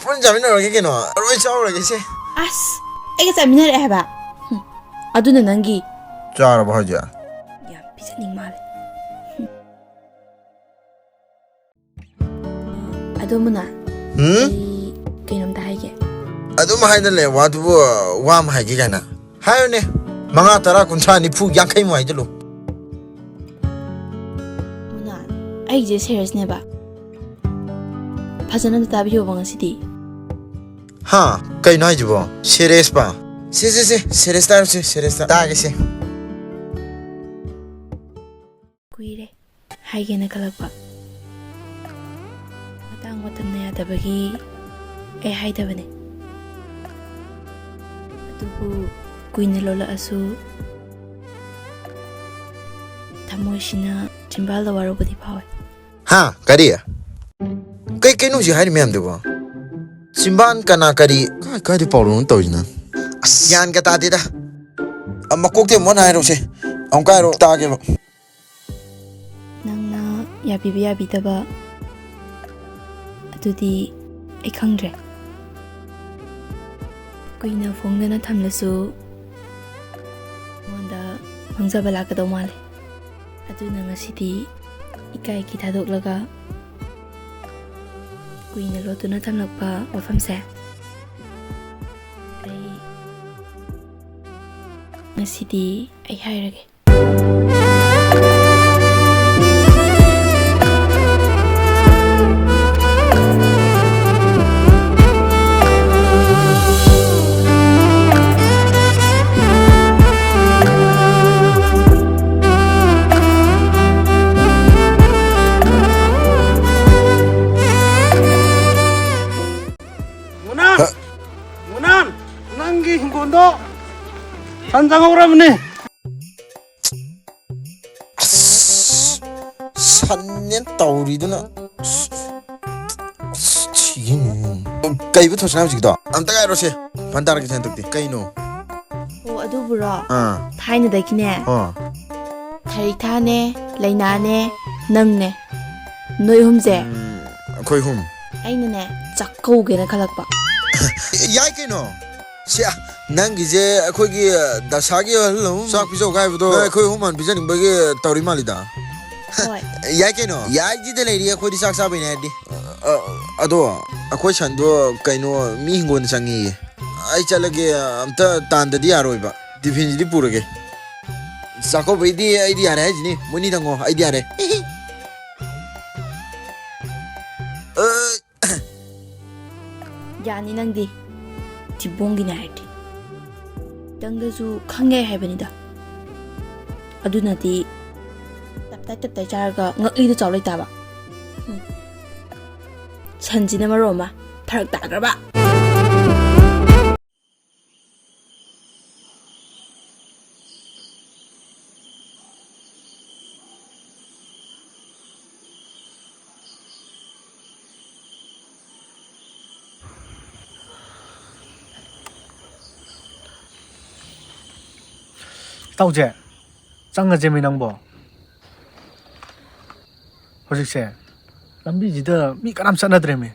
ꯄꯨꯟꯅ ꯆꯥꯃꯤꯟꯅꯔꯒꯦ ꯀꯩꯅꯣ꯫ ꯂꯣꯏ ꯆꯥꯔꯨꯔꯒꯦꯁꯦ꯫ ꯑꯁ, ꯑꯩꯒ ꯆꯥꯃꯤꯟꯅꯔꯦ ꯍꯥꯏꯕ? ꯍꯨꯝ, ꯑꯗꯨꯅ ꯅꯪꯒꯤ꯫ ꯆꯥꯔꯕ ꯍꯥꯏꯁꯦ? ꯌꯥꯝ ꯄꯤꯖꯅꯤꯡ ꯃꯥꯜꯂꯦ꯫ ꯍꯨꯝ꯫ ꯑꯗꯣ ꯃꯨꯅꯥ, ꯍꯨꯝ? ꯑꯩ ꯀꯩꯅꯣꯝꯇ ꯍꯥꯏꯒꯦ꯫ ꯑꯗꯨꯝ ꯍꯥꯏꯗ ꯂꯩ ꯋꯥꯗꯨꯕꯨ, ꯋꯥ ꯑꯃ ꯍꯥꯏꯒꯦ ꯀꯥꯏꯅ꯫ ꯍꯥꯏꯌꯨꯅꯦ, ꯃꯉꯥ, ꯇꯔꯥ, ꯀꯨꯟꯊ꯭ꯔꯥ, ꯅꯤꯐꯨ, ꯌꯥꯡꯈꯩꯃꯨꯛ ꯍꯥꯏꯖꯜꯂꯨ꯫ ꯃꯨꯅꯥ, ꯑꯩꯁꯦ ꯁꯦꯔꯤꯌꯁꯅꯦꯕ꯫ ꯐꯖꯅ ꯑꯝꯇ ꯇꯥꯕꯤꯌꯣꯕ ꯉꯁꯤꯗꯤ꯫ ꯍꯥ? ꯀꯩꯅꯣ ꯍꯥꯏꯁꯤꯕꯣ? ꯁꯦꯔꯤꯌꯁꯄ? ꯁꯦ, ꯁꯦ, ꯁꯦ, ꯁꯦꯔꯤꯌꯁꯇ ꯍꯥꯏꯔꯣꯁꯦ, ꯁꯦꯔꯤꯌꯁꯇ꯫ ꯇꯥꯒꯦꯁꯦ꯫ ꯀꯨꯏꯔꯦ ꯍꯥꯏꯒꯦꯅ ꯈꯜꯂꯛꯄ꯫ ꯃꯇꯥꯡ ꯃꯇꯝꯅ ꯌꯥꯗꯕꯒꯤ ꯑꯩ ꯍꯥꯏꯗꯕꯅꯦ꯫ ꯑꯗꯨꯕꯨ ꯀꯨꯏꯅ ꯂꯣꯜꯂꯛꯑꯁꯨ ꯊꯃꯣꯏꯁꯤꯅ ꯆꯤꯝꯕꯥꯜꯗ ꯋꯥꯔꯧꯕꯗꯤ ꯐꯥꯎꯋꯦ꯫ ꯍꯥ? ꯀꯔꯤ? ꯀꯩ, ꯀꯩꯅꯣ ꯍꯧꯖꯤꯛ ꯍꯥꯏꯔꯤ ꯃꯌꯥꯝꯗꯨꯕꯣ? ꯆꯤꯝꯕꯥꯟ ꯀꯅꯥ ꯀꯔꯤ? ꯀꯥꯏ, ꯀꯥꯏꯗ ꯄꯥꯎꯅꯣ ꯇꯧꯔꯤꯁꯤꯅ? ꯑꯁ, ꯒ꯭ꯌꯥꯟꯒ ꯇꯥꯗꯦꯗ꯫ ꯑ, ꯃꯀꯣꯛꯇꯩ ꯑꯃꯨꯛ ꯍꯟꯅ ꯍꯥꯏꯔꯛꯎꯁꯦ꯫ ꯑꯃꯨꯛꯀ ꯍꯥꯏꯔꯛꯑꯣ, ꯇꯥꯒꯦꯕ꯫ ꯅꯪꯅ ꯌꯥꯕꯤꯕ ꯌꯥꯕꯤꯗꯕ ꯑꯗꯨꯗꯤ ꯑꯩ ꯈꯪꯗ꯭ꯔꯦ꯫ ꯀꯨꯏꯅ ꯐꯣꯡꯗꯅ ꯊꯝꯂꯁꯨ ꯑꯩꯉꯣꯟꯗ ꯃꯥꯡꯖꯕ ꯂꯥꯛꯀꯗꯧ ꯃꯥꯜꯂꯦ꯫ ꯑꯗꯨꯅ ꯉꯁꯤꯗꯤ ꯏꯀꯥꯏꯒꯤ ꯊꯥꯗꯣꯛꯂꯒ ꯀꯨꯏꯅ ꯂꯣꯠꯇꯨꯅ ꯊꯝꯂꯛꯄ ꯋꯥꯐꯝꯁꯦ ꯑꯩ ꯉꯁꯤꯗꯤ ꯑꯩ ꯍꯥꯏꯔꯒꯦ꯫ ꯃꯨꯅꯥꯟ! ꯍ? ꯃꯨꯅꯥꯟ! ꯅꯪꯒꯤ ꯍꯤꯡꯒꯣꯜꯗꯣ ꯁꯟ ꯆꯪꯍꯧꯔꯕꯅꯦ꯫ ꯑꯁ, ꯁꯟꯅꯦ ꯇꯧꯔꯤꯗꯨꯅ꯫ ꯑꯁ, ꯑꯁ, ꯁꯤꯒꯤꯅꯤ꯫ ꯀꯩꯕ ꯊꯣꯁꯅꯥ ꯍꯧꯖꯤꯛꯀꯤꯗꯣ? ꯑꯝꯇ ꯉꯥꯏꯔꯣꯁꯦ꯫ ꯐꯟ ꯇꯥꯔꯛꯀꯦꯁꯦ ꯍꯟꯗꯛꯇꯤ꯫ ꯀꯩꯅꯣ? ꯑꯣ, ꯑꯗꯨꯕꯨꯔꯣ? ꯑꯥ꯫ ꯊꯥꯏꯅꯗꯒꯤꯅꯦ꯫ ꯑꯣ꯫ ꯊꯔꯤꯛꯊꯥꯅꯦ, ꯂꯩꯅꯥꯅꯦ, ꯅꯪꯅꯦ꯫ ꯅꯣꯏ ꯑꯍꯨꯝꯁꯦ꯫ ꯎꯝ, ꯑꯩꯈꯣꯏ ꯑꯍꯨꯝ꯫ ꯑꯩꯅꯅꯦ, ꯆꯥꯛꯀꯧꯒꯦꯅ ꯈꯜꯂꯛꯄ꯫ ꯌꯥꯏ ꯀꯩꯅꯣ꯫ ꯁꯤ, ꯑ, ꯅꯪꯒꯤꯁꯦ ꯑꯩꯈꯣꯏꯒꯤ, ꯑ, ꯗꯁꯥꯒꯤ ꯑꯍꯜ ꯑꯍꯨꯝ ꯆꯥꯛ ꯄꯤꯖꯧ ꯍꯥꯏꯕꯗꯣ ꯅꯪ ꯑꯩꯈꯣꯏ ꯑꯍꯨꯝ ꯍꯥꯟꯅ ꯄꯤꯖꯅꯤꯡꯕꯒꯤ ꯇꯧꯔꯤ ꯃꯥꯜꯂꯤꯗ꯫ ꯍꯣꯏ꯫ ꯌꯥꯏ ꯀꯩꯅꯣ꯫ ꯌꯥꯏꯁꯤꯗ ꯂꯩꯔꯤ ꯑꯩꯈꯣꯏꯗꯤ ꯆꯥꯛ ꯆꯥꯕꯩꯅꯦ ꯍꯥꯏꯔꯗꯤ꯫ ꯑ, ꯑ, ꯑꯗꯣ ꯑꯩꯈꯣꯏ ꯁꯟꯗꯣ ꯀꯩꯅꯣ ꯃꯤ ꯍꯤꯡꯒꯣꯜꯗ ꯆꯪꯉꯤꯌꯦ꯫ ꯑꯩ ꯆꯠꯂꯒꯦ, ꯑꯝꯇ ꯇꯥꯟꯗꯗꯤ ꯌꯥꯔꯣꯏꯕ꯫ ꯇꯤꯐꯤꯟꯁꯤꯗꯤ ꯄꯨꯔꯒꯦ꯫ ꯆꯥꯛꯀꯧꯕꯩꯗꯤ ꯑꯩꯗꯤ ꯌꯥꯔꯦ ꯍꯥꯏꯁꯤꯅꯤ꯫ ꯃꯣꯏꯅꯤ ꯊꯪꯉꯣ, ꯑꯩꯗꯤ ꯌꯥꯔꯦ꯫ ꯑ, ꯌꯥꯅꯤ ꯅꯪꯗꯤ꯫ ꯊꯤꯕꯣꯡꯒꯤꯅꯦ ꯍꯥꯏꯔꯗꯤ꯫ ꯈꯤꯇꯪꯗꯁꯨ ꯈꯪ ꯌꯥꯏ ꯍꯥꯏꯕꯅꯤꯗ꯫ ꯑꯗꯨꯅꯗꯤ ꯇꯞꯇꯥꯏ ꯇꯞꯇꯥꯏ ꯆꯥꯔꯒ ꯉꯛꯂꯤꯗꯣ ꯆꯥꯎ ꯂꯩꯇꯥꯕ꯫ ꯎꯝ꯫ ꯁꯟꯁꯤꯅ ꯃꯔꯣꯟ ꯑꯃ ꯐꯔꯛ ꯇꯥꯈ꯭ꯔꯕ꯫ ꯏꯇꯥꯎꯁꯦ, ꯆꯪꯉꯁꯦꯃꯤ ꯅꯪꯕꯣ꯫ ꯍꯧꯖꯤꯛꯁꯦ ꯂꯝꯕꯤꯁꯤꯗ ꯃꯤ ꯀꯅꯥꯝ ꯆꯠꯅꯗ꯭ꯔꯦꯃꯤ꯫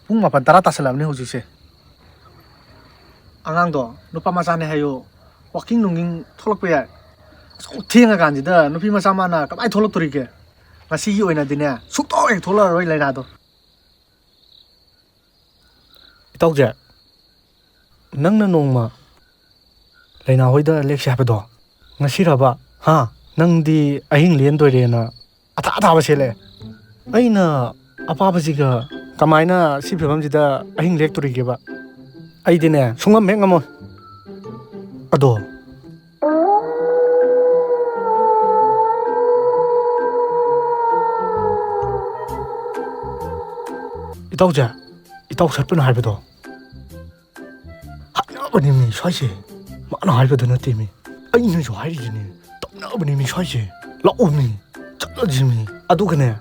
ꯄꯨꯡ ꯃꯥꯄꯟ ꯇꯔꯥ ꯇꯥꯁꯜꯂꯛꯑꯕꯅꯤ ꯍꯧꯖꯤꯛꯁꯦ꯫ ꯑꯉꯥꯡꯗꯣ ꯅꯨꯄꯥ ꯃꯆꯥꯅꯦ ꯍꯥꯏꯌꯨ, ꯋꯥꯀꯤꯡ ꯅꯨꯡꯀꯤꯡ ꯊꯣꯛꯂꯛꯄ ꯌꯥꯏ꯫ ꯑꯁꯨꯛ ꯊꯦꯡꯉꯀꯥꯟꯁꯤꯗ ꯅꯨꯄꯤ ꯃꯆꯥ ꯃꯥꯅ ꯀꯃꯥꯏꯅ ꯊꯣꯛꯂꯛꯇꯣꯔꯤꯒꯦ? ꯉꯁꯤꯒꯤ ꯑꯣꯏꯅꯗꯤꯅꯦ, ꯁꯨꯛꯊꯣꯛ ꯍꯦꯛ ꯊꯣꯛꯂꯛꯑꯔꯣꯏ ꯂꯥꯏꯅꯥꯗꯣ꯫ ꯏꯇꯥꯎꯖꯦ, ꯅꯪꯅ ꯅꯣꯡꯃ ꯂꯩꯅꯥ ꯍꯣꯏꯗ ꯂꯦꯛꯁꯦ ꯍꯥꯏꯕꯗꯣ? ꯉꯁꯤꯔꯕ? ꯍꯥ? ꯅꯪꯗꯤ ꯑꯍꯤꯡ ꯂꯦꯟꯗꯣꯏꯔꯦꯅ ꯑꯊꯥ ꯑꯊꯥꯕ ꯁꯦꯠꯂꯛꯑꯦ꯫ ꯑꯩꯅ ꯑꯄꯥꯕꯁꯤꯒ ꯀꯃꯥꯏꯅ ꯁꯤ ꯐꯤꯕꯝꯁꯤꯗ ꯑꯍꯤꯡ ꯂꯦꯛꯇꯣꯔꯤꯒꯦꯕ? ꯑꯩꯗꯤꯅꯦ, ꯁꯨꯡꯉꯝ ꯍꯦꯛ ꯉꯝꯃꯣꯏ꯫ ꯑꯗꯣ, ꯏꯇꯥꯎꯁꯦ, ꯏꯇꯥꯎ ꯁꯠꯄꯅ ꯍꯥꯏꯕꯗꯣ ꯍꯥꯏꯅꯕꯅꯦꯃꯤ ꯁ꯭ꯋꯥꯏꯁꯦ꯫ ꯃꯥꯅ ꯍꯥꯏꯕꯗ ꯅꯠꯇꯦꯃꯤ, ꯑꯩꯅꯁꯨ ꯍꯥꯏꯔꯤꯁꯤꯅꯦ꯫ ꯇꯧꯅꯕꯅꯦꯃꯤ ꯁ꯭ꯋꯥꯏꯁꯦ꯫ ꯂꯥꯛꯑꯣꯃꯤ, ꯆꯠꯂꯁꯤꯃꯤ꯫ ꯑꯗꯨꯒꯅꯦ,